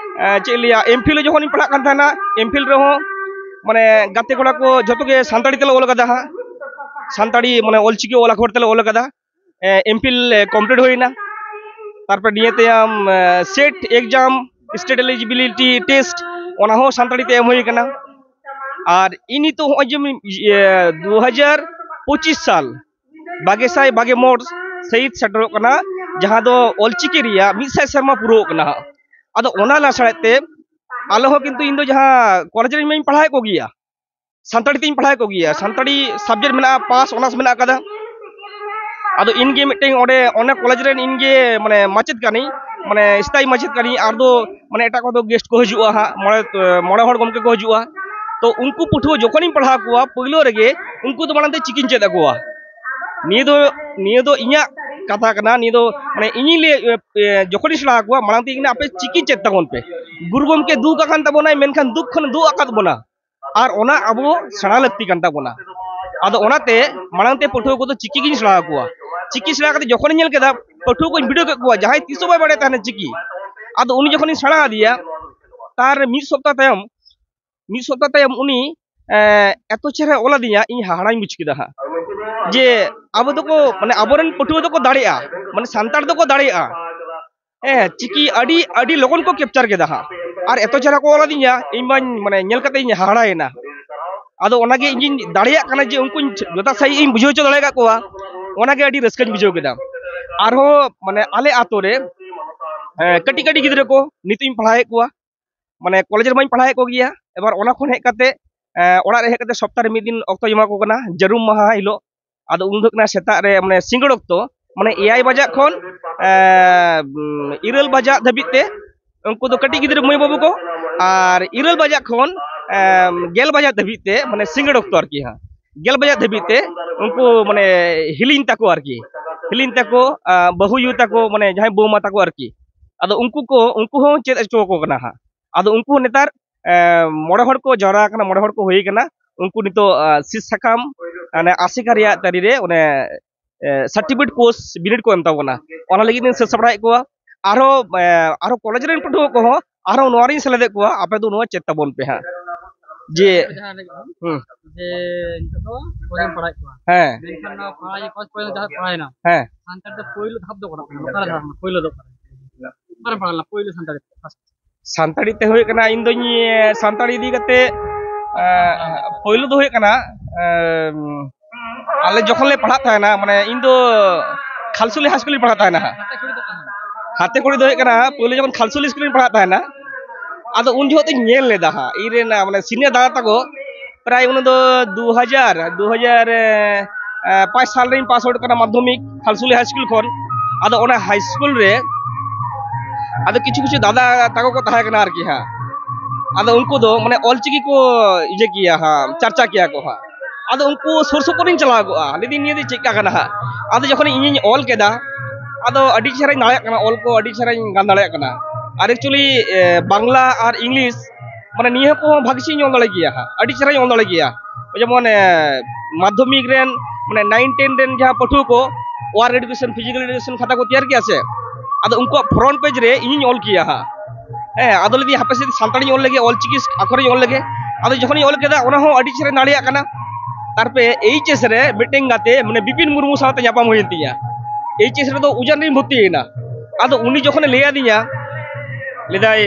ᱪᱮᱫ ᱞᱟᱹᱭᱟ, ᱮᱢ ᱯᱷᱤᱞ ᱡᱚᱠᱷᱚᱱᱤᱧ ᱯᱟᱲᱦᱟᱜ ᱠᱟᱱ ᱛᱟᱦᱮᱱᱟ, ᱮᱢ ᱯᱷᱤᱞ ᱨᱮᱦᱚᱸ ᱢᱟᱱᱮ ᱜᱟᱛᱮ ᱠᱚᱲᱟ ᱠᱚ ᱡᱷᱚᱛᱚ ᱜᱮ ᱥᱟᱱᱛᱟᱲᱤ ᱛᱮᱞᱮ ᱚᱞ ᱠᱟᱫᱟ ᱦᱟᱸᱜ᱾ ᱥᱟᱱᱛᱟᱲᱤ ᱢᱟᱱᱮ ᱚᱞᱪᱤᱠᱤ ᱚᱞ ᱟᱠᱷᱚᱨ ᱛᱮᱞᱮ ᱚᱞ ᱠᱟᱫᱟ᱾ ᱮᱢ ᱯᱷᱤᱞ ᱠᱚᱢᱯᱞᱤᱴ ᱦᱩᱭᱱᱟ᱾ ᱛᱟᱨᱯᱚᱨ ᱱᱤᱭᱟᱹ ᱛᱟᱭᱚᱢ set exam, state eligibility test, ᱚᱱᱟ ᱦᱚᱸ ᱥᱟᱱᱛᱟᱲᱤ ᱛᱮ ᱮᱢ ᱦᱩᱭ ᱠᱟᱱᱟ᱾ ᱟᱨ ᱤᱧ ᱱᱤᱛᱚᱜ ᱦᱚᱸᱜᱼᱚᱭ ᱡᱮ ᱤᱭᱟᱹ ᱫᱩ ᱦᱟᱡᱟᱨ ᱯᱚᱸᱪᱤᱥ ᱥᱟᱞ ᱵᱟᱜᱮ ᱥᱟᱭ ᱵᱟᱜᱮ ᱢᱚᱬ ᱥᱟᱹᱦᱤᱛ ᱥᱮᱴᱮᱨᱚᱜ ᱠᱟᱱᱟ, ᱡᱟᱦᱟᱸ ᱫᱚ ᱚᱞᱪᱤᱠᱤ ᱨᱮᱭᱟᱜ ᱢᱤᱫ ᱥᱟᱭ ᱥᱮᱨᱢᱟ ᱯᱩᱨᱟᱹᱣ ᱠᱟᱱᱟ ᱦᱟᱸᱜ᱾ ᱟᱫᱚ ᱚᱱᱟ ᱞᱟᱥᱟᱲᱦᱮᱫ ᱛᱮ ᱟᱞᱮ ᱦᱚᱸ ᱠᱤᱱᱛᱩ ᱤᱧ ᱫᱚ ᱡᱟᱦᱟᱸ ᱠᱚᱞᱮᱡᱽ ᱨᱮ ᱤᱧ ᱢᱟᱧ ᱯᱟᱲᱦᱟᱣᱮᱫ ᱠᱚᱜᱮᱭᱟ, ᱥᱟᱱᱛᱟᱲᱤ ᱛᱤᱧ ᱯᱟᱲᱦᱟᱣᱮᱫ ᱠᱚᱜᱮᱭᱟ, ᱥᱟᱱᱛᱟᱲᱤ ᱥᱟᱵᱡᱮᱠᱴ ᱢᱮᱱᱟᱜᱼᱟ, ᱯᱟᱥ ᱚᱱᱟᱨᱥ ᱢᱮᱱᱟᱜ ᱟᱠᱟᱫᱟ᱾ ᱟᱫᱚ ᱤᱧ ᱜᱮ ᱢᱤᱫᱴᱮᱱ ᱚᱸᱰᱮ ᱚᱱᱟ ᱠᱚᱞᱮᱡᱽ ᱨᱮᱱ ᱤᱧ ᱜᱮ ᱢᱟᱱᱮ ᱢᱟᱪᱮᱫ ᱠᱟᱹᱱᱟᱹᱧ, ᱢᱟᱱᱮ ᱥᱛᱷᱟᱭᱤ ᱢᱟᱪᱮᱫ ᱠᱟᱹᱱᱟᱹᱧ᱾ ᱟᱨ ᱫᱚ ᱢᱟᱱᱮ ᱮᱴᱟᱜ ᱠᱚᱫᱚ ᱜᱮᱥᱴ ᱠᱚ ᱦᱤᱡᱩᱜᱼᱟ ᱦᱟᱸᱜ, ᱢᱚᱬᱮ ᱢᱚᱬᱮ ᱦᱚᱲ ᱜᱚᱢᱠᱮ ᱠᱚ ᱦᱤᱡᱩᱜᱼᱟ᱾ ᱛᱚ ᱩᱱᱠᱩ ᱯᱟᱹᱴᱷᱩᱣᱟᱹ ᱡᱚᱠᱷᱚᱱᱤᱧ ᱯᱟᱲᱦᱟᱣ ᱠᱚᱣᱟ ᱯᱳᱭᱞᱳ ᱨᱮᱜᱮ ᱩᱱᱠᱩ ᱫᱚ ᱢᱟᱲᱟᱝ ᱛᱮ ᱪᱤᱠᱤᱧ ᱪᱮᱫ ᱟᱠᱚᱣᱟ᱾ ᱱᱤᱭᱟᱹ ᱫᱚ ᱱᱤᱭᱟᱹ ᱫᱚ ᱤᱧᱟᱹᱜ ᱠᱟᱛᱷᱟ ᱠᱟᱱᱟ, ᱱᱤᱭᱟᱹ ᱫᱚ ᱢᱟᱱᱮ ᱤᱧᱤᱧ ᱞᱟᱹᱭ, ᱮ, ᱡᱚᱠᱷᱚᱱᱤᱧ ᱥᱮᱬᱟ ᱟᱠᱚᱣᱟ ᱢᱟᱲᱟᱝ ᱛᱮ ᱤᱧ ᱟᱯᱮ ᱪᱤᱠᱤ ᱪᱮᱫ ᱛᱟᱵᱚᱱ ᱯᱮ᱾ ᱜᱩᱨᱩ ᱜᱚᱢᱠᱮ ᱫᱩᱠ ᱟᱠᱟᱱ ᱛᱟᱵᱚᱱᱟᱭ, ᱢᱮᱱᱠᱷᱟᱱ ᱫᱩᱠ ᱠᱷᱚᱱ ᱫᱩᱜ ᱟᱠᱟᱫ ᱵᱚᱱᱟ, ᱟᱨ ᱚᱱᱟ ᱟᱵᱚ ᱥᱮᱬᱟ ᱞᱟᱹᱠᱛᱤ ᱠᱟᱱ ᱛᱟᱵᱚᱱᱟ᱾ ᱟᱫᱚ ᱚᱱᱟᱛᱮ ᱢᱟᱲᱟᱝ ᱛᱮ ᱯᱟᱹᱴᱷᱩᱣᱟᱹ ᱠᱚᱫᱚ ᱪᱤᱠᱤ ᱜᱤᱧ ᱥᱮᱬᱟ ᱟᱠᱚᱣᱟ᱾ ᱪᱤᱠᱤ ᱥᱮᱬᱟ ᱠᱟᱛᱮ ᱡᱚᱠᱷᱚᱱᱤᱧ ᱧᱮᱞ ᱠᱮᱫᱟ ᱯᱟᱹᱴᱷᱩᱣᱟᱹ ᱠᱚᱧ ᱵᱤᱰᱟᱹᱣ ᱠᱮᱫ ᱠᱚᱣᱟ, ᱡᱟᱦᱟᱸᱭ ᱛᱤᱥ ᱦᱚᱸ ᱵᱟᱭ ᱵᱟᱲᱟᱭ ᱛᱟᱦᱮᱱᱟ ᱪᱤᱠᱤ, ᱟᱫᱚ ᱩᱱᱤ ᱡᱚᱠᱷᱚᱱᱤᱧ ᱥᱮᱬᱟ ᱟᱫᱮᱭᱟ, ᱛᱟᱨ ᱢᱤᱫ ᱥᱚᱯᱛᱟ ᱛᱟᱭᱚᱢ ᱢᱤᱫ ᱥᱚᱯᱛᱟ ᱛᱟᱭᱚᱢ ᱩᱱᱤ, ᱮ, ᱮᱛᱚ ᱪᱮᱦᱨᱟ ᱚᱞᱟᱫᱤᱧᱟ, ᱤᱧ ᱦᱟᱦᱟᱲᱟᱧ ᱵᱩᱡᱽ ᱠᱮᱫᱟ ᱦᱟᱸᱜ, ᱡᱮ ᱟᱵᱚ ᱫᱚᱠᱚ, ᱢᱟᱱᱮ ᱟᱵᱚᱨᱮᱱ ᱯᱟᱹᱴᱷᱩᱣᱟᱹ ᱫᱚᱠᱚ ᱫᱟᱲᱮᱭᱟᱜᱼᱟ, ᱢᱟᱱᱮ ᱥᱟᱱᱛᱟᱲ ᱫᱚᱠᱚ ᱫᱟᱲᱮᱭᱟᱜᱼᱟ᱾ ᱦᱮᱸ, ᱪᱤᱠᱤ ᱟᱹᱰᱤ ᱟᱹᱰᱤ ᱞᱚᱜᱚᱱ ᱠᱚ ᱠᱮᱯᱪᱟᱨ ᱠᱮᱫᱟ ᱦᱟᱸᱜ, ᱟᱨ ᱮᱛᱚ ᱪᱮᱦᱨᱟ ᱠᱚ ᱚᱞᱟᱫᱤᱧᱟ, ᱤᱧ ᱢᱟᱧ ᱢᱟᱱᱮ ᱧᱮᱞ ᱠᱟᱛᱮ ᱤᱧ ᱦᱟᱦᱟᱲᱟᱭᱮᱱᱟ᱾ ᱟᱫᱚ ᱚᱱᱟᱜᱮ ᱤᱧᱤᱧ ᱫᱟᱲᱮᱭᱟᱜ ᱠᱟᱱᱟ ᱡᱮ ᱩᱱᱠᱩᱧ ᱡᱚᱛᱷᱟᱛ ᱥᱟᱺᱦᱤᱡ ᱤᱧ ᱵᱩᱡᱷᱟᱹᱣ ᱦᱚᱪᱚ ᱫᱟᱲᱮ ᱟᱠᱟᱫ ᱠᱚᱣᱟ, ᱚᱱᱟᱜᱮ ᱟᱹᱰᱤ ᱨᱟᱹᱥᱠᱟᱹᱧ ᱵᱩᱡᱷᱟᱹᱣ ᱠᱮᱫᱟ᱾ ᱟᱨᱦᱚᱸ ᱢᱟᱱᱮ ᱟᱞᱮ ᱟᱛᱳ ᱨᱮ, ᱮ, ᱠᱟᱹᱴᱤᱡ ᱠᱟᱹᱴᱤᱡ ᱜᱤᱫᱽᱨᱟᱹ ᱠᱚ ᱱᱤᱛᱚᱜ ᱤᱧ ᱯᱟᱲᱦᱟᱣᱮᱫ ᱠᱚᱣᱟ, ᱢᱟᱱᱮ ᱠᱚᱞᱮᱡᱽ ᱨᱮᱢᱟᱧ ᱯᱟᱲᱦᱟᱣᱮᱫ ᱠᱚᱜᱮᱭᱟ᱾ ᱮᱵᱟᱨ ᱚᱱᱟ ᱠᱷᱚᱱ ᱦᱮᱡ ᱠᱟᱛᱮ, ᱮ, ᱚᱲᱟᱜ ᱨᱮ ᱦᱮᱡ ᱠᱟᱛᱮ ᱥᱚᱯᱛᱟᱦᱚ ᱨᱮ ᱢᱤᱫ ᱫᱤᱱ ᱚᱠᱛᱚᱧ ᱮᱢᱟ ᱠᱚ ᱠᱟᱱᱟ, ᱡᱟᱹᱨᱩᱢ ᱢᱟᱦᱟ ᱦᱤᱞᱳᱜ᱾ ᱟᱫᱚ ᱩᱱ ᱫᱚ ᱦᱩᱭᱩᱜ ᱠᱟᱱᱟ ᱥᱮᱛᱟᱜ ᱨᱮ, ᱢᱟᱱᱮ ᱥᱤᱸᱜᱟᱹᱲ ᱚᱠᱛᱚ ᱢᱟᱱᱮ ᱮᱭᱟᱭ ᱵᱟᱡᱟᱜ ᱠᱷᱚᱱ ᱮ, ᱩᱢ, ᱤᱨᱟᱹᱞ ᱵᱟᱡᱟᱜ ᱫᱷᱟᱹᱵᱤᱡ ᱛᱮ ᱩᱱᱠᱩ ᱫᱚ ᱠᱟᱹᱴᱤᱡ ᱜᱤᱫᱽᱨᱟᱹ ᱢᱟᱹᱭ ᱵᱟᱹᱵᱩ ᱠᱚ, ᱟᱨ ᱤᱨᱟᱹᱞ ᱵᱟᱡᱟᱜ ᱠᱷᱚᱱ ᱮ, ᱜᱮᱞ ᱵᱟᱡᱟᱜ ᱫᱷᱟᱹᱵᱤᱡ ᱛᱮ, ᱢᱟᱱᱮ ᱥᱤᱸᱜᱟᱹᱲ ᱚᱠᱛᱚ ᱟᱨᱠᱤ, ᱦᱟᱸᱜ ᱜᱮᱞ ᱵᱟᱡᱟᱜ ᱫᱷᱟᱹᱵᱤᱡ ᱛᱮ ᱩᱱᱠᱩ ᱢᱟᱱᱮ ᱦᱤᱞᱤᱧ ᱛᱟᱠᱚ ᱟᱨᱠᱤ, ᱦᱤᱞᱤᱧ ᱛᱟᱠᱚ, ᱟ, ᱵᱟᱹᱦᱩᱭᱩ ᱛᱟᱠᱚ, ᱢᱟᱱᱮ ᱡᱟᱦᱟᱸᱭ ᱵᱟᱹᱣᱢᱟ ᱛᱟᱠᱚ ᱟᱨᱠᱤ, ᱟᱫᱚ ᱩᱱᱠᱩ ᱠᱚ, ᱩᱱᱠᱩ ᱦᱚᱸ ᱪᱮᱫ ᱦᱚᱪᱚ ᱟᱠᱚ ᱠᱟᱱᱟ ᱦᱟᱸᱜ᱾ ᱟᱫᱚ ᱩᱱᱠᱩ ᱦᱚᱸ ᱱᱮᱛᱟᱨ ᱮ, ᱢᱚᱬᱮ ᱦᱚᱲ ᱠᱚ ᱡᱟᱣᱨᱟ ᱟᱠᱟᱱᱟ, ᱢᱚᱬᱮ ᱦᱚᱲ ᱠᱚ ᱦᱩᱭ ᱟᱠᱟᱱᱟ᱾ ᱩᱱᱠᱩ ᱱᱤᱛᱚᱜ ᱟ, ᱥᱤᱫ ᱥᱟᱠᱟᱢ ᱢᱟᱱᱮ ᱟᱥᱮᱠᱟ ᱨᱮᱭᱟᱜ ᱛᱟᱹᱨᱤ ᱨᱮ ᱚᱱᱮ ᱥᱟᱨᱴᱤᱯᱷᱤᱠᱮᱴ ᱠᱳᱨᱥ ᱵᱤᱱᱤᱰ ᱠᱚ ᱮᱢ ᱛᱟᱵᱚᱱᱟ, ᱚᱱᱟ ᱞᱟᱹᱜᱤᱫ ᱤᱧ ᱥᱟᱹᱛ ᱥᱟᱯᱲᱟᱣᱮᱫ ᱠᱚᱣᱟ᱾ ᱟᱨᱦᱚᱸ ᱮ, ᱟᱨᱦᱚᱸ ᱠᱚᱞᱮᱡᱽ ᱨᱮᱱ ᱯᱟᱹᱴᱷᱩᱣᱟᱹ ᱠᱚᱦᱚᱸ ᱟᱨᱦᱚᱸ ᱱᱚᱣᱟ ᱨᱤᱧ ᱥᱮᱞᱮᱫᱮᱫ ᱠᱚᱣᱟ, ᱟᱯᱮ ᱫᱚ ᱱᱚᱣᱟ ᱪᱮᱫ ᱛᱟᱵᱚᱱ ᱯᱮ ᱦᱟᱸᱜ᱾ ᱡᱮ ᱡᱟᱦᱟᱸ ᱞᱟᱹᱜᱤᱫ ᱦᱚᱸ, ᱦᱩᱸ᱾ ᱡᱮ ᱱᱤᱛᱚᱜ ᱫᱚ ᱠᱚᱞᱮᱡᱽ ᱮᱢ ᱯᱟᱲᱦᱟᱣᱮᱫ ᱠᱚᱣᱟ᱾ ᱦᱮᱸ᱾ ᱢᱮᱱᱠᱷᱟᱱ ᱱᱚᱣᱟ ᱯᱟᱲᱦᱟᱣ ᱡᱮ ᱠᱚᱞᱮᱡᱽ ᱯᱚᱨᱡᱚᱱᱛᱚ ᱡᱟᱦᱟᱸ ᱯᱟᱲᱦᱟᱣᱮᱱᱟ, ᱦᱮᱸ᱾ ᱥᱟᱱᱛᱟᱲ ᱫᱚ ᱯᱳᱭᱞᱳ ᱫᱷᱟᱯ ᱫᱚ ᱚᱠᱟᱨᱮ ᱯᱟᱲᱦᱟᱣ ᱞᱮᱱᱟ? ᱯᱳᱭᱞᱳ ᱫᱚ ᱚᱠᱟᱨᱮ? ᱚᱠᱟᱨᱮ ᱯᱟᱲᱦᱟᱣ ᱞᱮᱱᱟ ᱯᱳᱭᱞᱳ ᱥᱟᱱᱛᱟᱲᱤ ᱛᱮ? ᱥᱟᱱᱛᱟᱲᱤ ᱛᱮ ᱦᱩᱭᱩᱜ ᱠᱟᱱᱟ, ᱤᱧ ᱫᱚᱧ, ᱮ, ᱥᱟᱱᱛᱟᱲᱤ ᱤᱫᱤ ᱠᱟᱛᱮ, ᱮ, ᱯᱳᱭᱞᱳ ᱫᱚ ᱦᱩᱭᱩᱜ ᱠᱟᱱᱟ, ᱮ, ᱟᱞᱮ ᱡᱚᱠᱷᱚᱱ ᱞᱮ ᱯᱟᱲᱦᱟᱜ ᱛᱟᱦᱮᱱᱟ, ᱢᱟᱱᱮ ᱤᱧ ᱫᱚ ᱠᱷᱟᱞᱥᱩᱞᱤ ᱦᱟᱭ ᱥᱠᱩᱞ ᱨᱤᱧ ᱯᱟᱲᱦᱟᱜ ᱛᱟᱦᱮᱱᱟ ᱦᱟᱸᱜ᱾ ᱦᱟᱛᱮ ᱠᱩᱲᱤ ᱫᱚ ᱦᱩᱭᱩᱜ ᱠᱟᱱᱟ, ᱯᱳᱭᱞᱳ ᱡᱚᱠᱷᱚᱱ ᱠᱷᱟᱞᱥᱩᱞᱤ ᱥᱠᱩᱞ ᱨᱤᱧ ᱯᱟᱲᱦᱟᱜ ᱛᱟᱦᱮᱱᱟ, ᱟᱫᱚ ᱩᱱ ᱡᱚᱠᱷᱚᱱ ᱫᱚᱧ ᱧᱮᱞ ᱞᱮᱫᱟ ᱦᱟᱸᱜ, ᱤᱧ ᱨᱮᱱ, ᱢᱟᱱᱮ, ᱥᱤᱱᱤᱭᱟᱨ ᱫᱟᱫᱟ ᱛᱟᱠᱚ, ᱯᱨᱟᱭ ᱩᱱᱤ ᱫᱚ ᱫᱩ ᱦᱟᱡᱟᱨ, ᱫᱩ ᱦᱟᱡᱟᱨ, ᱮ, ᱮ, ᱯᱟᱸᱪ ᱥᱟᱞ ᱨᱤᱧ ᱯᱟᱥ ᱟᱣᱩᱴ ᱠᱟᱱᱟ ᱢᱟᱫᱽᱫᱷᱚᱢᱤᱠ ᱠᱷᱟᱞᱥᱩᱞᱤ ᱦᱟᱭ ᱥᱠᱩᱞ ᱠᱷᱚᱱ᱾ ᱟᱫᱚ ᱚᱱᱟ ᱦᱟᱭ ᱥᱠᱩᱞ ᱨᱮ ᱟᱫᱚ ᱠᱤᱪᱷᱩ ᱠᱤᱪᱷᱩ ᱫᱟᱫᱟ ᱛᱟᱠᱚ ᱠᱚ ᱛᱟᱦᱮᱸ ᱠᱟᱱᱟ ᱟᱨᱠᱤ ᱦᱟᱸᱜ᱾ ᱟᱫᱚ ᱩᱱᱠᱩ ᱫᱚ ᱢᱟᱱᱮ ᱚᱞᱪᱤᱠᱤ ᱠᱚ ᱤᱭᱟᱹ ᱠᱮᱭᱟ ᱦᱟᱸᱜ, ᱪᱟᱨᱪᱟ ᱠᱮᱭᱟ ᱠᱚ ᱦᱟᱸᱜ᱾ ᱟᱫᱚ ᱩᱱᱠᱩ ᱥᱩᱨ ᱥᱩᱯᱩᱨ ᱤᱧ ᱪᱟᱞᱟᱣ ᱠᱚᱜᱼᱟ, ᱞᱟᱹᱭᱫᱟᱹᱧ, "ᱱᱤᱭᱟᱹ ᱫᱚ ᱪᱮᱫ ᱠᱟ ᱠᱟᱱᱟ ᱦᱟᱸᱜ?" ᱟᱫᱚ ᱡᱚᱠᱷᱚᱱ ᱤᱧᱤᱧ ᱚᱞ ᱠᱮᱫᱟ, ᱟᱫᱚ ᱟᱹᱰᱤ ᱪᱮᱦᱨᱟᱧ ᱫᱟᱲᱮᱭᱟᱜ ᱠᱟᱱᱟ, ᱚᱞ ᱠᱚ ᱟᱹᱰᱤ ᱪᱮᱦᱨᱟᱧ ᱜᱟᱱ ᱫᱟᱲᱮᱭᱟᱜ ᱠᱟᱱᱟ᱾ ᱟᱨ actually, ᱮ, ᱵᱟᱝᱞᱟ ᱟᱨ ᱤᱝᱞᱤᱥ, ᱢᱟᱱᱮ, ᱱᱤᱭᱟᱹ ᱠᱚᱦᱚᱸ ᱵᱷᱟᱜᱤ ᱪᱮᱦᱨᱟᱧ ᱚᱞ ᱫᱟᱲᱮ ᱜᱮᱭᱟ ᱦᱟᱸᱜ, ᱟᱹᱰᱤ ᱪᱮᱦᱨᱟᱧ ᱚᱞ ᱫᱟᱲᱮ ᱜᱮᱭᱟ᱾ ᱡᱮᱢᱚᱱ, ᱮ, ᱢᱟᱫᱽᱫᱷᱚᱢᱤᱠ ᱨᱮᱱ, ᱢᱟᱱᱮ, ᱱᱟᱭᱤᱱ ᱴᱮᱱ ᱨᱮᱱ ᱡᱟᱦᱟᱸ ᱯᱟᱹᱴᱷᱩᱣᱟᱹ ᱠᱚ ᱳᱣᱟᱨᱠ ᱮᱰᱩᱠᱮᱥᱚᱱ, ᱯᱷᱤᱡᱤᱠᱮᱞ ᱮᱰᱩᱠᱮᱥᱚᱱ ᱠᱷᱟᱛᱟ ᱠᱚ ᱛᱮᱭᱟᱨ ᱜᱮᱭᱟ ᱥᱮ, ᱟᱫᱚ ᱩᱱᱠᱩᱣᱟᱜ ᱯᱷᱨᱚᱱᱴ ᱯᱮᱡᱽ ᱨᱮ ᱤᱧᱤᱧ ᱚᱞ ᱠᱮᱭᱟ ᱦᱟᱸᱜ᱾ ᱦᱮᱸ, ᱟᱫᱚ ᱞᱟᱹᱭᱫᱟᱹᱧ, "ᱦᱟᱯᱮ ᱥᱮ, ᱥᱟᱱᱛᱟᱲᱤᱧ ᱚᱞ ᱞᱮᱜᱮ, ᱚᱞ ᱪᱤᱠᱤ ᱟᱠᱷᱚᱨᱤᱧ ᱚᱞ ᱞᱮᱜᱮ᱾" ᱟᱫᱚ ᱡᱚᱠᱷᱚᱱᱤᱧ ᱚᱞ ᱠᱮᱫᱟ, ᱚᱱᱟ ᱦᱚᱸ ᱟᱹᱰᱤ ᱪᱮᱦᱨᱟᱧ ᱫᱟᱲᱮᱭᱟᱜ ᱠᱟᱱᱟ᱾ ᱛᱟᱨᱯᱚᱨᱮ ᱮᱭᱤᱪ ᱮᱥ ᱨᱮ ᱢᱤᱫᱴᱮᱱ ᱜᱟᱛᱮ, ᱢᱟᱱᱮ, ᱵᱤᱯᱤᱱ ᱢᱩᱨᱢᱩ ᱥᱟᱶᱛᱮ ᱧᱟᱯᱟᱢ ᱦᱩᱭᱮᱱ ᱛᱤᱧᱟ᱾ ᱮᱭᱤᱪ ᱮᱥ ᱨᱮᱫᱚ ᱩᱡᱟᱱ ᱨᱤᱧ ᱵᱷᱚᱨᱛᱤᱭᱮᱱᱟ᱾ ᱟᱫᱚ ᱩᱱᱤ ᱡᱚᱠᱷᱚᱱᱮ ᱞᱟᱹᱭ ᱟᱹᱫᱤᱧᱟ, ᱞᱟᱹᱭᱫᱟᱭ,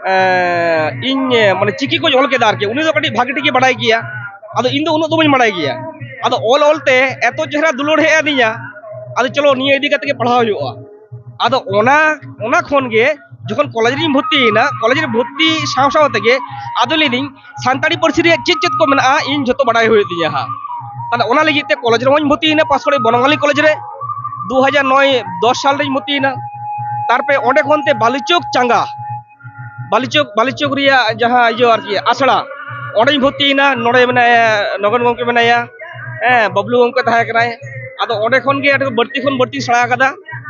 ᱮᱸ, ᱤᱧ, ᱢᱟᱱᱮ, ᱪᱤᱠᱤ ᱠᱚᱧ ᱚᱞ ᱠᱮᱫᱟ ᱟᱨᱠᱤ, ᱩᱱᱤ ᱫᱚ ᱠᱟᱹᱴᱤᱡ ᱵᱷᱟᱜᱮ ᱴᱷᱤᱠ ᱜᱮ ᱵᱟᱰᱟᱭ ᱜᱮᱭᱟ᱾ ᱟᱫᱚ ᱤᱧ ᱫᱚ ᱩᱱᱟᱹᱜ ᱫᱚ ᱵᱟᱹᱧ ᱵᱟᱲᱟᱭ ᱜᱮᱭᱟ᱾ ᱟᱫᱚ ᱚᱞ ᱚᱞ ᱛᱮ ᱮᱛᱚ ᱪᱮᱦᱨᱟ ᱫᱩᱞᱟᱹᱲ ᱦᱮᱡ ᱟᱹᱫᱤᱧᱟ, ᱟᱫᱚ ᱪᱚᱞᱚ, ᱱᱤᱭᱟᱹ ᱤᱫᱤ ᱠᱟᱛᱮ ᱜᱮ ᱯᱟᱲᱦᱟᱣ ᱦᱩᱭᱩᱜᱼᱟ᱾ ᱟᱫᱚ ᱚᱱᱟ, ᱚᱱᱟ ᱠᱷᱚᱱ ᱜᱮ ᱡᱚᱠᱷᱚᱱ ᱠᱚᱞᱮᱡᱽ ᱨᱤᱧ ᱵᱷᱚᱨᱛᱤᱭᱮᱱᱟ, ᱠᱚᱞᱮᱡᱽ ᱨᱮ ᱵᱷᱚᱨᱛᱤ ᱥᱟᱶ ᱥᱟᱶ ᱛᱮᱜᱮ ᱟᱫᱚ ᱞᱟᱹᱭᱫᱟᱹᱧ, ᱥᱟᱱᱛᱟᱲᱤ ᱯᱟᱹᱨᱥᱤ ᱨᱮᱭᱟᱜ ᱪᱮᱫ ᱪᱮᱫ ᱠᱚ ᱢᱮᱱᱟᱜᱼᱟ, ᱤᱧ ᱡᱷᱚᱛᱚ ᱵᱟᱲᱟᱭ ᱦᱩᱭᱩᱜ ᱛᱤᱧᱟᱹ ᱦᱟᱸᱜ᱾ ᱛᱟᱦᱞᱮ ᱚᱱᱟ ᱞᱟᱹᱜᱤᱫ ᱛᱮ ᱠᱚᱞᱮᱡᱽ ᱨᱮᱦᱚᱸᱧ ᱵᱷᱚᱨᱛᱤᱭᱮᱱᱟ, ᱯᱟᱥ ᱠᱚᱨᱮ ᱵᱚᱱᱚᱢᱟᱞᱤ ᱠᱚᱞᱮᱡᱽ ᱨᱮ᱾ ᱫᱩ ᱦᱟᱡᱟᱨ ᱱᱚᱭ ᱫᱚᱥ ᱥᱟᱞ ᱨᱤᱧ ᱵᱷᱚᱨᱛᱤᱭᱮᱱᱟ᱾ ᱛᱟᱨᱯᱚᱨᱮ ᱚᱸᱰᱮ ᱠᱷᱚᱱ ᱛᱮ ᱵᱟᱞᱤᱪᱚᱠ ᱪᱟᱸᱜᱟ, ᱵᱟᱞᱤᱪᱚᱠ ᱵᱟᱞᱤᱪᱚᱠ ᱨᱮᱭᱟᱜ ᱡᱟᱦᱟᱸ ᱤᱭᱟᱹ ᱟᱨᱠᱤ ᱟᱥᱲᱟ, ᱚᱸᱰᱮᱧ ᱵᱷᱚᱨᱛᱤᱭᱮᱱᱟ᱾ ᱱᱚᱰᱮ ᱢᱮᱱᱟᱭᱟ ᱱᱚᱜᱮᱱ ᱜᱚᱢᱠᱮ ᱢᱮᱱᱟᱭᱟ, ᱦᱮᱸ, ᱵᱟᱵᱞᱩ ᱜᱚᱢᱠᱮ ᱛᱟᱦᱮᱸ ᱠᱟᱱᱟᱭ᱾ ᱟᱫᱚ ᱚᱸᱰᱮ ᱠᱷᱚᱱ ᱜᱮ ᱟᱹᱰᱤ ᱵᱟᱹᱲᱛᱤ ᱠᱷᱚᱱ ᱵᱟᱹᱲᱛᱤᱧ ᱥᱮᱬᱟ ᱟᱠᱟᱫᱟ᱾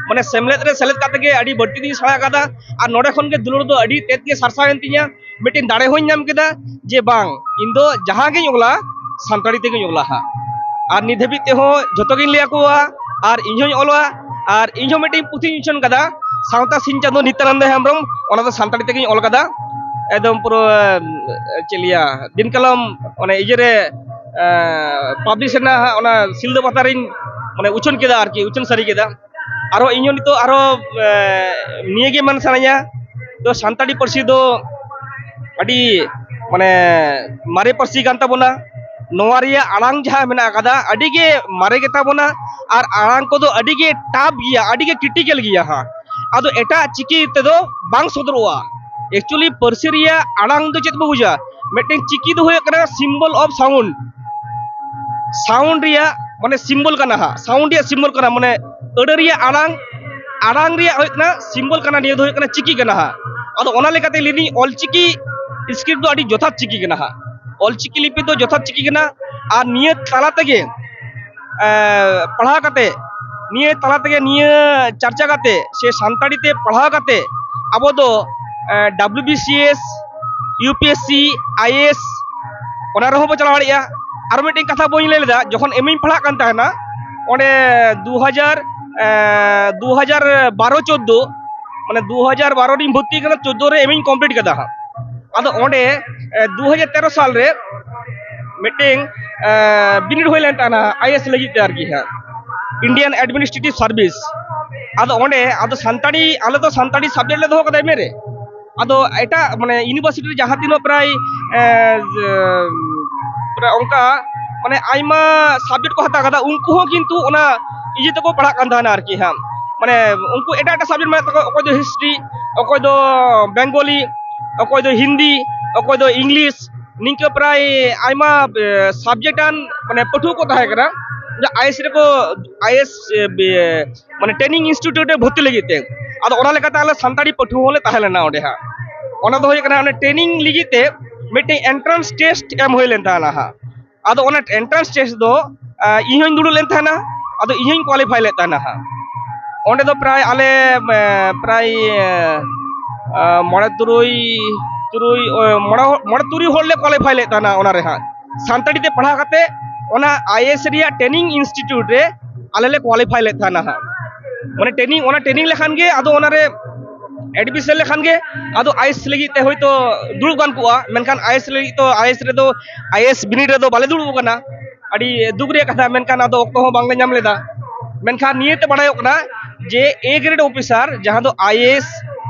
ᱢᱟᱱᱮ ᱥᱮᱢᱞᱮᱫ ᱨᱮ ᱥᱮᱞᱮᱫ ᱠᱟᱛᱮ ᱜᱮ ᱟᱹᱰᱤ ᱵᱟᱹᱲᱛᱤ ᱫᱚᱧ ᱥᱮᱬᱟ ᱟᱠᱟᱫᱟ᱾ ᱟᱨ ᱱᱚᱰᱮ ᱠᱷᱚᱱ ᱜᱮ ᱫᱩᱞᱟᱹᱲ ᱫᱚ ᱟᱹᱰᱤ ᱛᱮᱫ ᱜᱮ ᱥᱟᱨᱥᱟᱣᱮᱱ ᱛᱤᱧᱟ᱾ ᱢᱤᱫᱴᱮᱱ ᱫᱟᱲᱮ ᱦᱚᱸᱧ ᱧᱟᱢ ᱠᱮᱫᱟ ᱡᱮ ᱵᱟᱝ, ᱤᱧ ᱫᱚ ᱡᱟᱦᱟᱸ ᱜᱤᱧ ᱚᱞᱟ ᱥᱟᱱᱛᱟᱲᱤ ᱛᱮᱜᱮᱧ ᱚᱞᱟ ᱦᱟᱸᱜ᱾ ᱟᱨ ᱱᱤᱛ ᱫᱷᱟᱹᱵᱤᱡ ᱛᱮᱦᱚᱸ ᱡᱷᱚᱛᱚ ᱜᱤᱧ ᱞᱟᱹᱭ ᱟᱠᱚᱣᱟ, ᱟᱨ ᱤᱧ ᱦᱚᱸᱧ ᱚᱞᱟ᱾ ᱟᱨ ᱤᱧ ᱦᱚᱸ ᱢᱤᱫᱴᱮᱱ ᱯᱩᱛᱷᱤᱧ ᱩᱪᱷᱟᱹᱱ ᱠᱟᱫᱟ, ᱥᱟᱶᱛᱟ ᱥᱤᱧ ᱪᱟᱸᱫᱳ ᱱᱤᱛᱭᱟᱱᱟᱱᱫᱚ ᱦᱮᱢᱵᱨᱚᱢ, ᱚᱱᱟ ᱫᱚ ᱥᱟᱱᱛᱟᱲᱤ ᱛᱮᱜᱮᱧ ᱚᱞ ᱠᱟᱫᱟ᱾ ᱮᱠᱫᱚᱢ ᱯᱩᱨᱟᱹ ᱪᱮᱫ ᱞᱟᱹᱭᱟ, ᱫᱤᱱ ᱠᱟᱞᱚᱢ ᱚᱱᱮ ᱤᱭᱟᱹᱨᱮ ᱯᱟᱵᱽᱞᱤᱥ ᱨᱮᱱᱟᱜ ᱦᱟᱸᱜ ᱚᱱᱟ ᱥᱤᱞᱫᱟᱹ ᱯᱟᱛᱟ ᱨᱤᱧ ᱢᱟᱱᱮ ᱩᱪᱷᱟᱹᱱ ᱠᱮᱫᱟ ᱟᱨᱠᱤ, ᱩᱪᱷᱟᱹᱱ ᱥᱟᱹᱨᱤ ᱠᱮᱫᱟ᱾ ᱟᱨᱦᱚᱸ ᱤᱧᱦᱚᱸ ᱱᱤᱛᱚᱜ ᱟᱨᱦᱚᱸ ᱱᱤᱭᱟᱹ ᱜᱮ ᱢᱮᱱ ᱥᱟᱱᱟᱧᱟ, ᱫᱚ ᱥᱟᱱᱛᱟᱲᱤ ᱯᱟᱹᱨᱥᱤ ᱫᱚ ᱟᱹᱰᱤ ᱢᱟᱱᱮ ᱢᱟᱨᱮ ᱯᱟᱹᱨᱥᱤ ᱠᱟᱱ ᱛᱟᱵᱚᱱᱟ᱾ ᱱᱚᱣᱟ ᱨᱮᱭᱟᱜ ᱟᱲᱟᱝ ᱡᱟᱦᱟᱸ ᱢᱮᱱᱟᱜ ᱟᱠᱟᱫᱟ, ᱟᱹᱰᱤ ᱜᱮ ᱢᱟᱨᱮ ᱜᱮᱛᱟ ᱵᱚᱱᱟ᱾ ᱟᱨ ᱟᱲᱟᱝ ᱠᱚᱫᱚ ᱟᱹᱰᱤ ᱜᱮ ᱴᱟᱯ ᱜᱮᱭᱟ, ᱟᱹᱰᱤ ᱜᱮ ᱠᱨᱤᱴᱤᱠᱮᱞ ᱜᱮᱭᱟ ᱦᱟᱸᱜ᱾ ᱟᱫᱚ ᱮᱴᱟᱜ ᱪᱤᱠᱤ ᱛᱮᱫᱚ ᱵᱟᱝ ᱥᱚᱫᱚᱨᱚᱜᱼᱟ᱾ ᱮᱠᱪᱩᱭᱮᱞᱤ ᱯᱟᱹᱨᱥᱤ ᱨᱮᱭᱟᱜ ᱟᱲᱟᱝ ᱫᱚ ᱪᱮᱫ ᱵᱚ ᱵᱩᱡᱟ? ᱢᱤᱫᱴᱮᱱ ᱪᱤᱠᱤ ᱫᱚ ᱦᱩᱭᱩᱜ ᱠᱟᱱᱟ ᱥᱤᱢᱵᱚᱞ ᱚᱯᱷ ᱥᱟᱣᱩᱱᱰ᱾ ᱥᱟᱣᱩᱱᱰ ᱨᱮᱭᱟᱜ ᱢᱟᱱᱮ ᱥᱤᱢᱵᱚᱞ ᱠᱟᱱᱟ ᱦᱟᱸᱜ, ᱥᱟᱣᱩᱱᱰ ᱨᱮᱭᱟᱜ ᱥᱤᱢᱵᱚᱞ ᱠᱟᱱᱟ, ᱢᱟᱱᱮ ᱟᱹᱲᱟᱹ ᱨᱮᱭᱟᱜ ᱟᱲᱟᱝ, ᱟᱲᱟᱝ ᱨᱮᱭᱟᱜ ᱦᱩᱭᱩᱜ ᱠᱟᱱᱟ ᱥᱤᱢᱵᱚᱞ ᱠᱟᱱᱟ, ᱱᱤᱭᱟᱹ ᱫᱚ ᱦᱩᱭᱩᱜ ᱠᱟᱱᱟ ᱪᱤᱠᱤ ᱠᱟᱱᱟ ᱦᱟᱸᱜ᱾ ᱟᱫᱚ ᱚᱱᱟ ᱞᱮᱠᱟᱛᱮ ᱞᱟᱹᱭᱫᱟᱹᱧ ᱚᱞᱪᱤᱠᱤ ᱥᱠᱨᱤᱯᱴ ᱫᱚ ᱟᱹᱰᱤ ᱡᱚᱛᱷᱟᱛ ᱪᱤᱠᱤ ᱠᱟᱱᱟ ᱦᱟᱸᱜ, ᱚᱞᱪᱤᱠᱤ ᱞᱤᱯᱤ ᱫᱚ ᱡᱚᱛᱷᱟᱛ ᱪᱤᱠᱤ ᱠᱟᱱᱟ᱾ ᱟᱨ ᱱᱤᱭᱟᱹ ᱛᱟᱞᱟ ᱛᱮᱜᱮ ᱮᱸ, ᱯᱟᱲᱦᱟᱣ ᱠᱟᱛᱮ, ᱱᱤᱭᱟᱹ ᱛᱟᱞᱟ ᱛᱮᱜᱮ, ᱱᱤᱭᱟᱹ ᱪᱟᱨᱪᱟ ᱠᱟᱛᱮ ᱥᱮ ᱥᱟᱱᱛᱟᱲᱤ ᱛᱮ ᱯᱟᱲᱦᱟᱣ ᱠᱟᱛᱮ ᱟᱵᱚ ᱫᱚ W B C S, U P S C, ᱟᱭ ᱮ ᱮᱥ, ᱚᱱᱟ ᱨᱮᱦᱚᱸ ᱵᱚ ᱪᱟᱞᱟᱣ ᱫᱟᱲᱮᱭᱟᱜᱼᱟ᱾ ᱟᱨ ᱢᱤᱫᱴᱮᱱ ᱠᱟᱛᱷᱟ ᱵᱟᱹᱧ ᱞᱟᱹᱭ ᱞᱮᱫᱟ, ᱡᱚᱠᱷᱚᱱ ᱮᱢ ᱤᱧ ᱯᱟᱲᱦᱟᱜ ᱠᱟᱱ ᱛᱟᱦᱮᱱᱟ ᱚᱸᱰᱮ ᱫᱩ ᱦᱟᱡᱟᱨ, ᱮᱸ, ᱫᱩ ᱦᱟᱡᱟᱨ ᱵᱟᱨᱚ ᱪᱳᱫᱫᱳ, ᱢᱟᱱᱮ ᱫᱩ ᱦᱟᱡᱟᱨ ᱵᱟᱨᱚ ᱨᱤᱧ ᱵᱷᱚᱨᱛᱤ ᱠᱟᱱᱟ, ᱪᱳᱫᱫᱳ ᱨᱮ ᱮᱢ ᱤᱧ ᱠᱚᱢᱯᱞᱤᱴ ᱠᱟᱫᱟ ᱦᱟᱸᱜ᱾ ᱟᱫᱚ ᱚᱸᱰᱮ ᱮ, ᱫᱩ ᱦᱟᱡᱟᱨ ᱛᱮᱨᱚ ᱥᱟᱞ ᱨᱮ ᱢᱤᱫᱴᱮᱱ ᱮ, ᱵᱤᱱᱤᱰ ᱦᱩᱭ ᱞᱮᱱ ᱛᱟᱦᱮᱱᱟ ᱟᱭ ᱮ ᱮᱥ ᱞᱟᱹᱜᱤᱫ ᱛᱮ ᱟᱨᱠᱤ ᱦᱟᱸᱜ, ᱤᱱᱰᱤᱭᱟᱱ ᱮᱰᱢᱤᱱᱤᱥᱴᱨᱮᱴᱤᱵᱷ ᱥᱟᱨᱵᱷᱤᱥ᱾ ᱟᱫᱚ ᱚᱸᱰᱮ ᱟᱫᱚ ᱥᱟᱱᱛᱟᱲᱤ, ᱟᱞᱮ ᱫᱚ ᱥᱟᱱᱛᱟᱲᱤ ᱥᱟᱵᱡᱮᱠᱴ ᱞᱮ ᱫᱚᱦᱚ ᱠᱟᱫᱟ ᱮᱢ ᱮ ᱨᱮ᱾ ᱟᱫᱚ ᱮᱴᱟᱜ ᱢᱟᱱᱮ ᱤᱭᱩᱱᱤᱵᱷᱟᱨᱥᱤᱴᱤ ᱨᱮ ᱡᱟᱦᱟᱸ ᱛᱤᱱᱟᱹᱜ ᱯᱨᱟᱭ ᱮ, ᱡᱮ, ᱯᱨᱟᱭ ᱚᱱᱠᱟ ᱢᱟᱱᱮ ᱟᱭᱢᱟ ᱥᱟᱵᱡᱮᱠᱴ ᱠᱚ ᱦᱟᱛᱟᱣ ᱠᱟᱫᱟ, ᱩᱱᱠᱩ ᱦᱚᱸ ᱠᱤᱱᱛᱩ ᱚᱱᱟ ᱤᱭᱟᱹ ᱛᱮᱠᱚ ᱯᱟᱲᱦᱟᱜ ᱠᱟᱱ ᱛᱟᱦᱮᱱᱟ ᱟᱨᱠᱤ ᱦᱟᱸᱜ᱾ ᱢᱟᱱᱮ ᱩᱱᱠᱩ ᱮᱴᱟᱜ ᱮᱴᱟᱜ ᱥᱟᱵᱡᱮᱠᱴ ᱢᱮᱱᱟᱜ ᱛᱟᱠᱚᱣᱟ, ᱚᱠᱚᱭ ᱫᱚ ᱦᱤᱥᱴᱨᱤ, ᱚᱠᱚᱭ ᱫᱚ ᱵᱮᱝᱜᱚᱞᱤ, ᱚᱠᱚᱭ ᱫᱚ ᱦᱤᱱᱫᱤ, ᱚᱠᱚᱭ ᱫᱚ ᱤᱝᱞᱤᱥ, ᱱᱤᱝᱠᱟᱹ ᱯᱨᱟᱭ ᱟᱭᱢᱟ ᱥᱟᱵᱡᱮᱠᱴ ᱟᱱ ᱢᱟᱱᱮ ᱯᱟᱹᱴᱷᱩᱣᱟᱹ ᱠᱚ ᱛᱟᱦᱮᱸ ᱠᱟᱱᱟ᱾ ᱟᱭᱮᱥ ᱨᱮᱠᱚ, ᱟᱭᱮᱥ ᱢᱟᱱᱮ ᱴᱨᱮᱱᱤᱝ ᱤᱱᱥᱴᱤᱴᱤᱭᱩᱴ ᱨᱮ ᱵᱷᱚᱨᱛᱤ ᱞᱟᱹᱜᱤᱫ ᱛᱮ᱾ ᱟᱫᱚ ᱚᱱᱟ ᱞᱮᱠᱟᱛᱮ ᱟᱞᱮ ᱥᱟᱱᱛᱟᱲᱤ ᱯᱟᱹᱴᱷᱩᱣᱟᱹ ᱦᱚᱸᱞᱮ ᱛᱟᱦᱮᱸ ᱞᱮᱱᱟ ᱚᱸᱰᱮ ᱦᱟᱸᱜ᱾ ᱚᱱᱟ ᱫᱚ ᱦᱩᱭᱩᱜ ᱠᱟᱱᱟ ᱚᱱᱟ ᱴᱨᱮᱱᱤᱝ ᱞᱟᱹᱜᱤᱫ ᱛᱮ ᱢᱤᱫᱴᱮᱱ ᱮᱱᱴᱨᱟᱱᱥ ᱴᱮᱥᱴ ᱮᱢ ᱦᱩᱭ ᱞᱮᱱ ᱛᱟᱦᱮᱱᱟ ᱦᱟᱸᱜ᱾ ᱟᱫᱚ ᱚᱱᱟ ᱮᱱᱴᱨᱟᱱᱥ ᱴᱮᱥᱴ ᱫᱚ ᱤᱧ ᱦᱚᱧ ᱫᱩᱲᱩᱵ ᱞᱮᱱ ᱛᱟᱦᱮᱱᱟ᱾ ᱟᱫᱚ ᱤᱧ ᱦᱚᱧ ᱠᱳᱣᱟᱞᱤᱯᱷᱟᱭ ᱞᱮᱫ ᱛᱟᱦᱮᱱᱟ ᱦᱟᱸᱜ᱾ ᱚᱸᱰᱮ ᱫᱚ ᱯᱨᱟᱭ ᱟᱞᱮ ᱯᱨᱟᱭ ᱢᱚᱬᱮ ᱛᱩᱨᱩᱭ ᱛᱩᱨᱩᱭ ᱢᱚᱬᱮ ᱢᱚᱬᱮ ᱛᱩᱨᱩᱭ ᱦᱚᱲ ᱞᱮ ᱠᱳᱣᱟᱞᱤᱯᱷᱟᱭ ᱞᱮᱫ ᱛᱟᱦᱮᱱᱟ ᱚᱱᱟ ᱨᱮ ᱦᱟᱸᱜ᱾ ᱥᱟᱱᱛᱟᱲᱤ ᱛᱮ ᱯᱟᱲᱦᱟᱣ ᱠᱟᱛᱮ ᱚᱱᱟ ᱟᱭᱮᱥ ᱨᱮᱭᱟᱜ ᱴᱨᱮᱱᱤᱝ ᱤᱱᱥᱴᱤᱴᱤᱭᱩᱴ ᱨᱮ ᱟᱞᱮ ᱞᱮ ᱠᱳᱣᱟᱞᱤᱯᱷᱟᱭ ᱞᱮᱫ ᱛᱟᱦᱮᱱᱟ ᱦᱟᱸᱜ᱾ ᱢᱟᱱᱮ ᱴᱨᱮᱱᱤᱝ, ᱚᱱᱟ ᱴᱨᱮᱱᱤᱝ ᱞᱮᱠᱷᱟᱱ ᱜᱮ ᱟᱫᱚ ᱚᱱᱟᱨᱮ ᱮᱰᱢᱤᱥᱚᱱ ᱞᱮᱠᱷᱟᱱ ᱜᱮ ᱟᱫᱚ ᱟᱭᱮᱥ ᱞᱟᱹᱜᱤᱫ ᱛᱮ ᱦᱳᱭᱛᱳ ᱫᱩᱲᱩᱵ ᱜᱟᱱ ᱠᱚᱜᱼᱟ᱾ ᱢᱮᱱᱠᱷᱟᱱ ᱟᱭᱮᱥ ᱞᱟᱹᱜᱤᱫ ᱫᱚ, ᱟᱭᱮᱥ ᱨᱮᱫᱚ, ᱟᱭᱮᱥ ᱵᱤᱱᱤᱰ ᱨᱮᱫᱚ ᱵᱟᱞᱮ ᱫᱩᱲᱩᱵ ᱟᱠᱟᱱᱟ᱾ ᱟᱹᱰᱤ ᱫᱩᱠ ᱨᱮᱭᱟᱜ ᱠᱟᱛᱷᱟ, ᱢᱮᱱᱠᱷᱟᱱ ᱟᱫᱚ ᱚᱠᱛᱚ ᱦᱚᱸ ᱵᱟᱝᱞᱮ ᱧᱟᱢ ᱞᱮᱫᱟ᱾ ᱢᱮᱱᱠᱷᱟᱱ ᱱᱤᱭᱟᱹᱛᱮ ᱵᱟᱲᱟᱭᱚᱜ ᱠᱟᱱᱟ ᱡᱮ ᱮ ᱜᱨᱮᱰ ᱚᱯᱷᱤᱥᱟᱨ, ᱡᱟᱦᱟᱸ ᱫᱚ ᱟᱭᱮᱥ,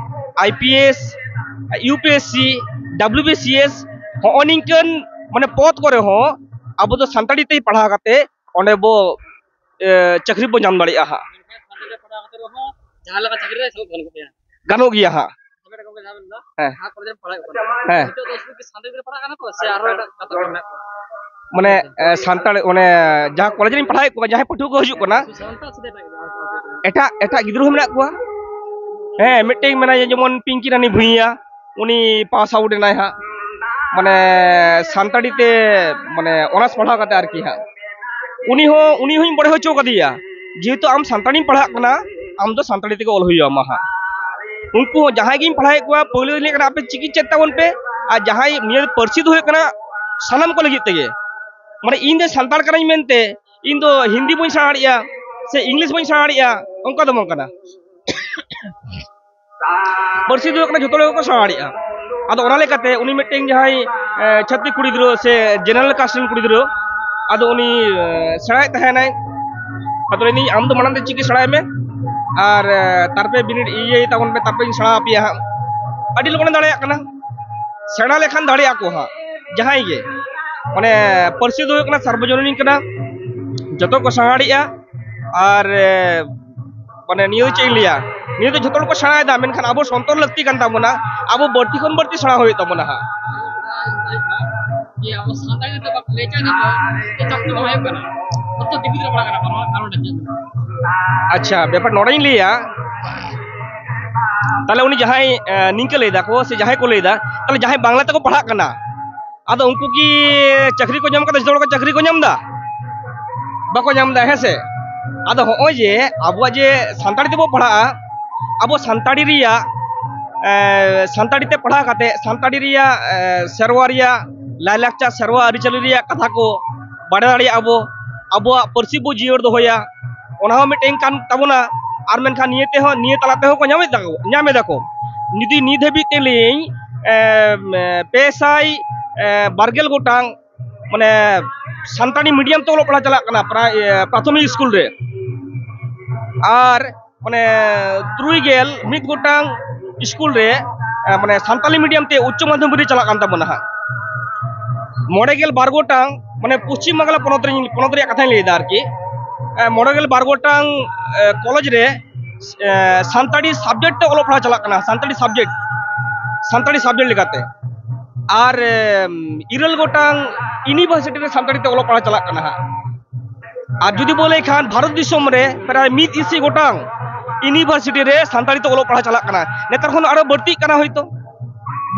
ᱟᱭᱯᱤᱮᱥ, ᱤᱭᱩᱯᱤᱮᱥᱥᱤ, ᱰᱟᱵᱞᱤᱭᱩᱵᱤᱥᱤᱮᱥ, ᱦᱚᱸᱜᱼᱚ ᱱᱤᱝᱠᱟᱹᱱ ᱢᱟᱱᱮ ᱯᱚᱫᱽ ᱠᱚᱨᱮ ᱦᱚᱸ ᱟᱵᱚ ᱫᱚ ᱥᱟᱱᱛᱟᱲᱤ ᱛᱮ ᱯᱟᱲᱦᱟᱣ ᱠᱟᱛᱮ ᱚᱸᱰᱮ ᱵᱚ, ᱮ, ᱪᱟᱹᱠᱨᱤ ᱵᱚ ᱧᱟᱢ ᱫᱟᱲᱮᱭᱟᱜᱼᱟ ᱦᱟᱸᱜ᱾ ᱡᱟᱦᱟᱸ ᱞᱮᱠᱟ ᱪᱟᱹᱠᱨᱤ ᱨᱮ ᱥᱮᱞᱮᱫ ᱜᱟᱱᱚᱜ ᱜᱮᱭᱟ᱾ ᱜᱟᱱᱚᱜ ᱜᱮᱭᱟ ᱦᱟᱸᱜ᱾ ᱦᱮᱸ᱾ ᱡᱟᱦᱟᱸ ᱠᱚᱞᱮᱡᱽ ᱨᱮᱢ ᱯᱟᱲᱦᱟᱣᱮᱫ ᱠᱚᱣᱟ᱾ ᱦᱮᱸ᱾ ᱱᱤᱛᱚᱜ ᱫᱚ ᱥᱩᱫᱷᱩ ᱠᱤ ᱥᱟᱱᱛᱟᱲᱤ ᱛᱮ ᱯᱟᱲᱦᱟᱜ ᱠᱟᱱᱟ ᱠᱚ ᱥᱮ ᱟᱨᱦᱚᱸ ᱮᱴᱟᱜ ᱜᱟᱛᱟᱠ ᱠᱚ ᱢᱮᱱᱟᱜ ᱠᱚᱣᱟ? ᱢᱟᱱᱮ, ᱮ, ᱥᱟᱱᱛᱟᱲ, ᱚᱱᱮ ᱡᱟᱦᱟᱸ ᱠᱚᱞᱮᱡᱽ ᱨᱤᱧ ᱯᱟᱲᱦᱟᱣᱮᱫ ᱠᱚᱣᱟ, ᱡᱟᱦᱟᱸᱭ ᱯᱟᱹᱴᱷᱩᱣᱟᱹ ᱠᱚ ᱦᱤᱡᱩᱜ ᱠᱟᱱᱟ, ᱥᱟᱱᱛᱟᱲ ᱥᱮ ᱮᱴᱟᱜ ᱜᱟᱛᱟᱠ ᱠᱚ? ᱮᱴᱟᱜ, ᱮᱴᱟᱜ ᱜᱤᱫᱽᱨᱟᱹ ᱦᱚᱸ ᱢᱮᱱᱟᱜ ᱠᱚᱣᱟ᱾ ᱦᱮᱸ, ᱢᱤᱫᱴᱮᱱ ᱢᱮᱱᱟᱭᱟ ᱡᱮᱢᱚᱱ ᱯᱤᱝᱠᱤ ᱨᱟᱱᱤ ᱵᱷᱩᱸᱭᱟ, ᱩᱱᱤ ᱯᱟᱥ ᱟᱣᱩᱴ ᱮᱱᱟᱭ ᱦᱟᱸᱜ, ᱢᱟᱱᱮ ᱥᱟᱱᱛᱟᱲᱤ ᱛᱮ, ᱢᱟᱱᱮ ᱚᱱᱟᱨᱥ ᱯᱟᱲᱦᱟᱣ ᱠᱟᱛᱮ ᱟᱨᱠᱤ ᱦᱟᱸᱜ᱾ ᱩᱱᱤ ᱦᱚᱸ, ᱩᱱᱤ ᱦᱚᱸᱧ ᱵᱟᱲᱟᱭ ᱦᱚᱪᱚ ᱠᱟᱫᱮᱭᱟ, ᱡᱮᱦᱮᱛᱩ ᱟᱢ ᱥᱟᱱᱛᱟᱲᱤᱢ ᱯᱟᱲᱦᱟᱜ ᱠᱟᱱᱟ, ᱟᱢ ᱫᱚ ᱥᱟᱱᱛᱟᱲᱤ ᱛᱮᱜᱮ ᱚᱞ ᱦᱩᱭ ᱟᱢᱟ ᱦᱟᱸᱜ᱾ ᱩᱱᱠᱩ ᱦᱚᱸ ᱡᱟᱦᱟᱸᱭ ᱜᱤᱧ ᱯᱟᱲᱦᱟᱣᱮᱫ ᱠᱚᱣᱟ, ᱯᱳᱭᱞᱳ ᱫᱚᱧ ᱞᱟᱹᱭ ᱠᱟᱱᱟ, ᱟᱯᱮ ᱪᱤᱠᱤ ᱪᱮᱫ ᱛᱟᱵᱚᱱ ᱯᱮ, ᱟᱨ ᱡᱟᱦᱟᱸᱭ ᱱᱤᱭᱟᱹ ᱯᱟᱹᱨᱥᱤ ᱫᱚ ᱦᱩᱭᱩᱜ ᱠᱟᱱᱟ ᱥᱟᱱᱟᱢ ᱠᱚ ᱞᱟᱹᱜᱤᱫ ᱛᱮᱜᱮ᱾ ᱢᱟᱱᱮ ᱤᱧ ᱫᱚ ᱥᱟᱱᱛᱟᱲ ᱠᱟᱱᱟᱧ ᱢᱮᱱᱛᱮ ᱤᱧ ᱫᱚ ᱦᱤᱱᱫᱤ ᱵᱟᱹᱧ ᱥᱮᱬᱟ ᱫᱟᱲᱮᱭᱟᱜᱼᱟ ᱥᱮ ᱤᱝᱞᱤᱥ ᱵᱟᱹᱧ ᱥᱮᱬᱟ ᱫᱟᱲᱮᱭᱟᱜᱼᱟ, ᱚᱱᱠᱟ ᱫᱚ ᱵᱟᱝ ᱠᱟᱱᱟ᱾ ᱯᱟᱹᱨᱥᱤ ᱫᱚ ᱦᱩᱭᱩᱜ ᱠᱟᱱᱟ ᱡᱷᱚᱛᱚ ᱦᱚᱲ ᱜᱮᱠᱚ ᱥᱮᱬᱟ ᱫᱟᱲᱮᱭᱟᱜᱼᱟ᱾ ᱟᱫᱚ ᱚᱱᱟ ᱞᱮᱠᱟᱛᱮ ᱩᱱᱤ ᱢᱤᱫᱴᱮᱱ ᱡᱟᱦᱟᱸᱭ, ᱮ, ᱪᱷᱟᱹᱛᱤᱠ ᱠᱩᱲᱤ ᱜᱤᱫᱽᱨᱟᱹ ᱥᱮ ᱡᱮᱱᱟᱨᱮᱞ ᱠᱟᱥᱴ ᱨᱮᱱ ᱠᱩᱲᱤ ᱜᱤᱫᱽᱨᱟᱹ, ᱟᱫᱚ ᱩᱱᱤ, ᱮ, ᱥᱮᱬᱟᱭᱮᱫ ᱛᱟᱦᱮᱱᱟᱭ᱾ ᱟᱫᱚ ᱞᱟᱹᱭᱫᱟᱹᱧ, "ᱟᱢ ᱫᱚ ᱢᱟᱲᱟᱝ ᱛᱮ ᱪᱤᱠᱤ ᱥᱮᱬᱟᱭ ᱢᱮ, ᱟᱨ, ᱮ, ᱛᱟᱨᱯᱚᱨᱮ ᱵᱤᱱᱤᱰ ᱤᱭᱟᱹᱭ ᱛᱟᱵᱚᱱ ᱯᱮ, ᱛᱟᱨᱯᱚᱨᱮᱧ ᱥᱮᱬᱟ ᱟᱯᱮᱭᱟ ᱦᱟᱸᱜ᱾" ᱟᱹᱰᱤ ᱞᱚᱜᱚᱱᱮ ᱫᱟᱲᱮᱭᱟᱜ ᱠᱟᱱᱟ᱾ ᱥᱮᱬᱟ ᱞᱮᱠᱷᱟᱱ ᱫᱟᱲᱮᱭᱟᱜᱼᱟ ᱠᱚ ᱦᱟᱸᱜ ᱡᱟᱦᱟᱸᱭ ᱜᱮ᱾ ᱢᱟᱱᱮ ᱯᱟᱹᱨᱥᱤ ᱫᱚ ᱦᱩᱭᱩᱜ ᱠᱟᱱᱟ ᱥᱟᱨᱵᱚᱡᱚᱱᱤᱱ ᱠᱟᱱᱟ, ᱡᱚᱛᱚ ᱠᱚ ᱥᱮᱬᱟ ᱫᱟᱲᱮᱭᱟᱜᱼᱟ᱾ ᱟᱨ, ᱮ, ᱢᱟᱱᱮ ᱱᱤᱭᱟᱹ ᱫᱚ ᱪᱮᱫ ᱤᱧ ᱞᱟᱹᱭᱟ, ᱱᱤᱭᱟᱹ ᱫᱚ ᱡᱷᱚᱛᱚ ᱦᱚᱲ ᱠᱚ ᱥᱮᱬᱟᱭᱮᱫᱟ, ᱢᱮᱱᱠᱷᱟᱱ ᱟᱵᱚ ᱥᱚᱱᱛᱚᱨ ᱞᱟᱹᱠᱛᱤ ᱠᱟᱱ ᱛᱟᱵᱚᱱᱟ, ᱟᱵᱚ ᱵᱟᱹᱲᱛᱤ ᱠᱷᱚᱱ ᱵᱟᱹᱲᱛᱤ ᱥᱮᱬᱟ ᱦᱩᱭᱩᱜ ᱛᱟᱵᱚᱱᱟ ᱦᱟᱸᱜ᱾ ᱡᱮ ᱟᱵᱚ ᱥᱟᱱᱛᱟᱲᱤ ᱛᱮ ᱵᱟᱠᱚ ᱞᱟᱹᱭ ᱦᱚᱪᱚᱭᱮᱫᱟ, ᱪᱟᱹᱠᱨᱤ ᱵᱟᱝ ᱦᱩᱭᱩᱜ ᱠᱟᱱᱟ᱾ ᱟᱪᱪᱷᱟ, ᱵᱮᱯᱟᱨ ᱱᱚᱰᱮᱧ ᱞᱟᱹᱭᱟ᱾ ᱛᱟᱦᱞᱮ ᱩᱱᱤ ᱡᱟᱦᱟᱸᱭ, ᱮ, ᱱᱤᱝᱠᱟᱹ ᱞᱟᱹᱭ ᱫᱟᱠᱚ ᱥᱮ ᱡᱟᱦᱟᱸᱭ ᱠᱚ ᱞᱟᱹᱭ ᱫᱟ, ᱛᱟᱦᱞᱮ ᱡᱟᱦᱟᱸᱭ ᱵᱟᱝᱞᱟ ᱛᱮᱠᱚ ᱯᱟᱲᱦᱟᱜ ᱠᱟᱱᱟ, ᱟᱫᱚ ᱩᱱᱠᱩ ᱠᱤ ᱪᱟᱹᱠᱨᱤ ᱠᱚ ᱧᱟᱢ ᱠᱟᱫᱟ? ᱡᱚᱛᱚ ᱦᱚᱲ ᱠᱚ ᱪᱟᱹᱠᱨᱤ ᱠᱚ ᱧᱟᱢ ᱫᱟ? ᱵᱟᱠᱚ ᱧᱟᱢ ᱫᱟ, ᱦᱮᱸ ᱥᱮ? ᱟᱫᱚ ᱦᱚᱸᱜᱼᱚᱭ ᱡᱮ ᱟᱵᱚᱣᱟᱜ ᱡᱮ ᱥᱟᱱᱛᱟᱲᱤ ᱛᱮᱵᱚ ᱯᱟᱲᱦᱟᱜᱼᱟ, ᱟᱵᱚ ᱥᱟᱱᱛᱟᱲᱤ ᱨᱮᱭᱟᱜ, ᱮ, ᱥᱟᱱᱛᱟᱲᱤ ᱛᱮ ᱯᱟᱲᱦᱟᱣ ᱠᱟᱛᱮ ᱥᱟᱱᱛᱟᱲᱤ ᱨᱮᱭᱟᱜ, ᱮ, ᱥᱮᱨᱣᱟ ᱨᱮᱭᱟᱜ, ᱞᱟᱭᱼᱞᱟᱠᱪᱟᱨ, ᱥᱮᱨᱣᱟ ᱟᱹᱨᱤᱪᱟᱹᱞᱤ ᱨᱮᱭᱟᱜ ᱠᱟᱛᱷᱟ ᱠᱚ ᱵᱟᱲᱟᱭ ᱫᱟᱲᱮᱭᱟᱜᱼᱟ ᱵᱚ, ᱟᱵᱚᱣᱟᱜ ᱯᱟᱹᱨᱥᱤ ᱵᱚ ᱡᱤᱭᱟᱹᱲ ᱫᱚᱦᱚᱭᱟ, ᱚᱱᱟ ᱦᱚᱸ ᱢᱤᱫᱴᱮᱱ ᱠᱟᱱ ᱛᱟᱵᱚᱱᱟ᱾ ᱟᱨ ᱢᱮᱱᱠᱷᱟᱱ ᱱᱤᱭᱟᱹ ᱛᱮᱦᱚᱸ, ᱱᱤᱭᱟᱹ ᱛᱟᱞᱟ ᱛᱮᱦᱚᱸ ᱠᱚ ᱧᱟᱢᱮᱫ ᱫᱟᱠᱚ, ᱧᱟᱢ ᱮᱫᱟ ᱠᱚ᱾ ᱡᱩᱫᱤ ᱱᱤᱛ ᱦᱟᱹᱵᱤᱡ ᱛᱮ ᱞᱟᱹᱭᱟᱹᱧ, ᱮ, ᱯᱮ ᱥᱟᱭ, ᱮ, ᱵᱟᱨ ᱜᱮᱞ ᱜᱚᱴᱟᱝ ᱢᱟᱱᱮ ᱥᱟᱱᱛᱟᱲᱤ ᱢᱤᱰᱤᱭᱟᱢ ᱛᱮ ᱚᱞᱚᱜ ᱯᱟᱲᱦᱟᱣ ᱪᱟᱞᱟᱜ ᱠᱟᱱᱟ ᱯᱨᱟᱭ, ᱮ, ᱯᱨᱟᱛᱷᱚᱢᱤᱠ ᱥᱠᱩᱞ ᱨᱮ, ᱟᱨ ᱢᱟᱱᱮ ᱛᱩᱨᱩᱭ ᱜᱮᱞ ᱢᱤᱫ ᱜᱚᱴᱟᱝ ᱥᱠᱩᱞ ᱨᱮ, ᱮ, ᱢᱟᱱᱮ ᱥᱟᱱᱛᱟᱲᱤ ᱢᱤᱰᱤᱭᱟᱢ ᱛᱮ ᱩᱪᱪᱚ ᱢᱟᱫᱽᱫᱷᱚᱢᱤᱠ ᱨᱮ ᱪᱟᱞᱟᱜ ᱠᱟᱱ ᱛᱟᱵᱚᱱᱟ ᱦᱟᱸᱜ᱾ ᱢᱚᱬᱮ ᱜᱮᱞ ᱵᱟᱨ ᱜᱚᱴᱟᱝ, ᱢᱟᱱᱮ ᱯᱚᱥᱪᱤᱢ ᱵᱟᱝᱞᱟ ᱯᱚᱱᱚᱛ ᱨᱮ, ᱯᱚᱱᱚᱛ ᱨᱮᱭᱟᱜ ᱠᱟᱛᱷᱟᱧ ᱞᱟᱹᱭᱫᱟ ᱟᱨᱠᱤ, ᱮ, ᱢᱚᱬᱮ ᱜᱮᱞ ᱵᱟᱨ ᱜᱚᱴᱟᱝ, ᱮ, ᱠᱚᱞᱮᱡᱽ ᱨᱮ, ᱮ, ᱥᱟᱱᱛᱟᱲᱤ ᱥᱟᱵᱡᱮᱠᱴ ᱛᱮ ᱚᱞᱚᱜ ᱯᱟᱲᱦᱟᱣ ᱪᱟᱞᱟᱜ ᱠᱟᱱᱟ, ᱥᱟᱱᱛᱟᱲᱤ ᱥᱟᱵᱡᱮᱠᱴ, ᱥᱟᱱᱛᱟᱲᱤ ᱥᱟᱵᱡᱮᱠᱴ ᱞᱮᱠᱟᱛᱮ᱾ ᱟᱨ, ᱮᱢ, ᱤᱨᱟᱹᱞ ᱜᱚᱴᱟᱝ ᱤᱭᱩᱱᱤᱵᱷᱟᱨᱥᱤᱴᱤ ᱨᱮ ᱥᱟᱱᱛᱟᱲᱤ ᱛᱮ ᱚᱞᱚᱜ ᱯᱟᱲᱦᱟᱣ ᱪᱟᱞᱟᱜ ᱠᱟᱱᱟ ᱦᱟᱸᱜ᱾ ᱟᱨ ᱡᱩᱫᱤ ᱵᱚ ᱞᱟᱹᱭ ᱠᱷᱟᱱ, ᱵᱷᱟᱨᱚᱛ ᱫᱤᱥᱚᱢ ᱨᱮ ᱯᱨᱟᱭ ᱢᱤᱫ ᱤᱥᱤ ᱜᱚᱴᱟᱝ ᱤᱭᱩᱱᱤᱵᱷᱟᱨᱥᱤᱴᱤ ᱨᱮ ᱥᱟᱱᱛᱟᱲᱤ ᱛᱮ ᱚᱞᱚᱜ ᱯᱟᱲᱦᱟᱣ ᱪᱟᱞᱟᱜ ᱠᱟᱱᱟ᱾ ᱱᱮᱛᱟᱨ ᱠᱷᱚᱱ ᱟᱨᱚ ᱵᱟᱹᱲᱛᱤᱜ ᱠᱟᱱᱟ ᱦᱚᱭᱛᱳ,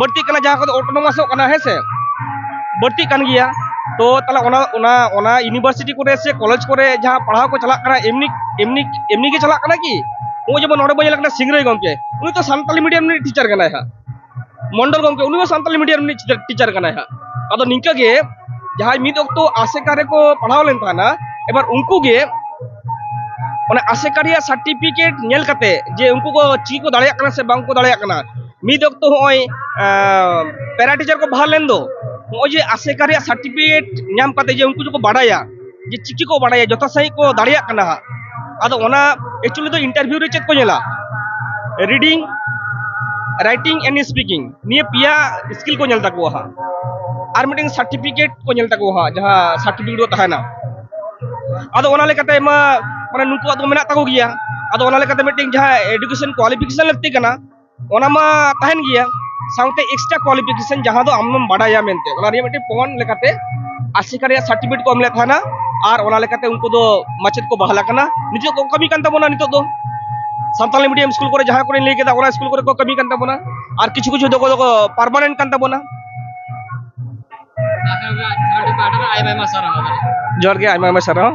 ᱵᱟᱹᱲᱛᱤᱜ ᱠᱟᱱᱟ, ᱡᱟᱦᱟᱸ ᱠᱚᱫᱚ ᱚᱴᱳᱱᱚᱢᱟᱥᱚᱜ ᱠᱟᱱᱟ, ᱦᱮᱸ ᱥᱮ, ᱵᱟᱹᱲᱛᱤᱜ ᱠᱟᱱ ᱜᱮᱭᱟ᱾ ᱛᱚ ᱛᱟᱦᱞᱮ ᱚᱱᱟ, ᱚᱱᱟ, ᱚᱱᱟ ᱤᱭᱩᱱᱤᱵᱷᱟᱨᱥᱤᱴᱤ ᱠᱚᱨᱮ ᱥᱮ ᱠᱚᱞᱮᱡᱽ ᱠᱚᱨᱮ ᱡᱟᱦᱟᱸ ᱯᱟᱲᱦᱟᱣ ᱠᱚ ᱪᱟᱞᱟᱜ ᱠᱟᱱᱟ, ᱮᱢᱱᱤ, ᱮᱢᱱᱤ, ᱮᱢᱱᱤ ᱜᱮ ᱪᱟᱞᱟᱜ ᱠᱟᱱᱟ ᱠᱤ? ᱱᱚᱜᱼᱚᱭ ᱡᱮᱢᱚᱱ ᱱᱚᱰᱮ ᱵᱚᱱ ᱧᱮᱞ ᱠᱟᱱᱟ ᱥᱤᱝᱨᱟᱹᱭ ᱜᱚᱢᱠᱮ, ᱩᱱᱤ ᱛᱚ ᱥᱟᱱᱛᱟᱲᱤ ᱢᱤᱰᱤᱭᱟᱢ ᱨᱤᱱᱤᱡ ᱴᱤᱪᱟᱨ ᱠᱟᱱᱟᱭ ᱦᱟᱸᱜ᱾ ᱢᱚᱱᱰᱚᱞ ᱜᱚᱢᱠᱮ, ᱩᱱᱤ ᱦᱚᱸ ᱥᱟᱱᱛᱟᱲᱤ ᱢᱤᱰᱤᱭᱟᱢ ᱨᱤᱱᱤᱡ ᱴᱤᱪᱟᱨ ᱠᱟᱱᱟᱭ ᱦᱟᱸᱜ᱾ ᱟᱫᱚ ᱱᱤᱝᱠᱟᱹ ᱜᱮ ᱡᱟᱦᱟᱸᱭ ᱢᱤᱫ ᱚᱠᱛᱚ ᱟᱥᱮᱠᱟ ᱨᱮᱠᱚ ᱯᱟᱲᱦᱟᱣ ᱞᱮᱱ ᱛᱟᱦᱮᱱᱟ, ᱮᱵᱟᱨ ᱩᱱᱠᱩ ᱜᱮ ᱚᱱᱟ ᱟᱥᱮᱠᱟ ᱨᱮᱭᱟᱜ ᱥᱟᱨᱴᱤᱯᱷᱤᱠᱮᱴ ᱧᱮᱞ ᱠᱟᱛᱮ ᱡᱮ ᱩᱱᱠᱩ ᱠᱚ ᱪᱮᱫ ᱠᱚ ᱫᱟᱲᱮᱭᱟᱜ ᱠᱟᱱᱟ ᱥᱮ ᱵᱟᱝ ᱠᱚ ᱫᱟᱲᱮᱭᱟᱜ ᱠᱟᱱᱟ, ᱢᱤᱫ ᱚᱠᱛᱚ ᱦᱚᱸᱜᱼᱚᱭ, ᱟᱸ, ᱯᱮᱨᱟ ᱴᱤᱪᱟᱨ ᱠᱚ ᱵᱟᱦᱟᱞ ᱞᱮᱱ ᱫᱚ, ᱱᱚᱜᱼᱚᱭ ᱡᱮ ᱟᱥᱮᱠᱟ ᱨᱮᱭᱟᱜ ᱥᱟᱨᱴᱤᱯᱷᱤᱠᱮᱴ ᱧᱟᱢ ᱠᱟᱛᱮ ᱡᱮ ᱩᱱᱠᱩ ᱡᱮᱠᱚ ᱵᱟᱰᱟᱭᱟ, ᱡᱮ ᱪᱤᱠᱤ ᱠᱚ ᱵᱟᱰᱟᱭᱟ, ᱡᱚᱛᱚ ᱥᱟᱺᱦᱤᱡ ᱠᱚ ᱫᱟᱲᱮᱭᱟᱜ ᱠᱟᱱᱟ ᱦᱟᱸᱜ᱾ ᱟᱫᱚ ᱚᱱᱟ actually ᱫᱚ ᱤᱱᱴᱟᱨᱵᱷᱤᱭᱩ ᱨᱮ ᱪᱮᱫ ᱠᱚ ᱧᱮᱞᱟ? ᱨᱤᱰᱤᱝ, ᱨᱟᱭᱴᱤᱝ and ᱥᱯᱤᱠᱤᱝ, ᱱᱤᱭᱟᱹ ᱯᱮᱭᱟ ᱥᱠᱤᱞ ᱠᱚ ᱧᱮᱞ ᱛᱟᱠᱚᱣᱟ ᱦᱟᱸᱜ᱾ ᱟᱨ ᱢᱤᱫᱴᱮᱱ ᱥᱟᱨᱴᱤᱯᱷᱤᱠᱮᱴ ᱠᱚ ᱧᱮᱞ ᱛᱟᱠᱚᱣᱟ ᱦᱟᱸᱜ, ᱡᱟᱦᱟᱸ ᱥᱟᱨᱴᱤᱯᱷᱤᱠᱮᱴ ᱫᱚ ᱛᱟᱦᱮᱱᱟ᱾ ᱟᱫᱚ ᱚᱱᱟ ᱞᱮᱠᱟᱛᱮ ᱢᱟ, ᱢᱟᱱᱮ, ᱱᱩᱠᱩᱣᱟᱜ ᱫᱚ ᱢᱮᱱᱟᱜ ᱛᱟᱠᱚ ᱜᱮᱭᱟ᱾ ᱟᱫᱚ ᱚᱱᱟ ᱞᱮᱠᱟᱛᱮ ᱢᱤᱫᱴᱮᱱ ᱡᱟᱦᱟᱸ ᱮᱰᱩᱠᱮᱥᱚᱱ ᱠᱳᱣᱟᱞᱤᱯᱷᱤᱠᱮᱥᱚᱱ ᱞᱟᱹᱠᱛᱤ ᱠᱟᱱᱟ, ᱚᱱᱟ ᱢᱟ ᱛᱟᱦᱮᱱ ᱜᱮᱭᱟ, ᱥᱟᱶᱛᱮ ᱮᱠᱥᱴᱨᱟ ᱠᱳᱣᱟᱞᱤᱯᱷᱤᱠᱮᱥᱚᱱ ᱡᱟᱦᱟᱸ ᱫᱚ ᱟᱢᱮᱢ ᱵᱟᱰᱟᱭᱟ ᱢᱮᱱᱛᱮ, ᱚᱱᱟ ᱨᱮᱭᱟᱜ ᱢᱤᱫᱴᱮᱱ ᱯᱚᱱ ᱞᱮᱠᱟᱛᱮ ᱟᱥᱮᱠᱟ ᱨᱮᱭᱟᱜ ᱥᱟᱨᱴᱤᱯᱷᱤᱠᱮᱴ ᱠᱚ ᱮᱢ ᱞᱮᱫ ᱛᱟᱦᱮᱱᱟ᱾ ᱟᱨ ᱚᱱᱟ ᱞᱮᱠᱟᱛᱮ ᱩᱱᱠᱩ ᱫᱚ ᱢᱟᱪᱮᱫ ᱠᱚ ᱵᱟᱦᱟᱞ ᱟᱠᱟᱱᱟ᱾ ᱱᱤᱛᱚᱜ ᱠᱚ ᱠᱟᱹᱢᱤ ᱠᱟᱱ ᱛᱟᱵᱚᱱᱟ, ᱱᱤᱛᱚᱜ ᱫᱚ ᱥᱟᱱᱛᱟᱞᱤ ᱢᱤᱰᱤᱭᱟᱢ ᱥᱠᱩᱞ ᱠᱚᱨᱮ, ᱡᱟᱦᱟᱸ ᱠᱚᱨᱮᱧ ᱞᱟᱹᱭ ᱠᱮᱫᱟ, ᱚᱱᱟ ᱥᱠᱩᱞ ᱠᱚᱨᱮ ᱠᱚ ᱠᱟᱹᱢᱤ ᱠᱟᱱ ᱛᱟᱵᱚᱱᱟ᱾ ᱟᱨ ᱠᱤᱪᱷᱩ ᱠᱤᱪᱷᱩ ᱫᱚᱠᱚ ᱫᱚᱠᱚ ᱯᱟᱨᱢᱟᱱᱮᱱᱴ ᱠᱟᱱ ᱛᱟᱵᱚᱱᱟ᱾ ᱟᱯᱮ ᱠᱷᱮᱞᱳᱰᱤᱭᱟᱹ ᱯᱟᱦᱴᱟ ᱨᱮ ᱟᱭᱢᱟ ᱟᱭᱢᱟ ᱥᱟᱨᱦᱟᱣ᱾ ᱡᱚᱦᱟᱨ ᱜᱮ, ᱟᱭᱢᱟ ᱟᱭᱢᱟ ᱥᱟᱨᱦᱟᱣ᱾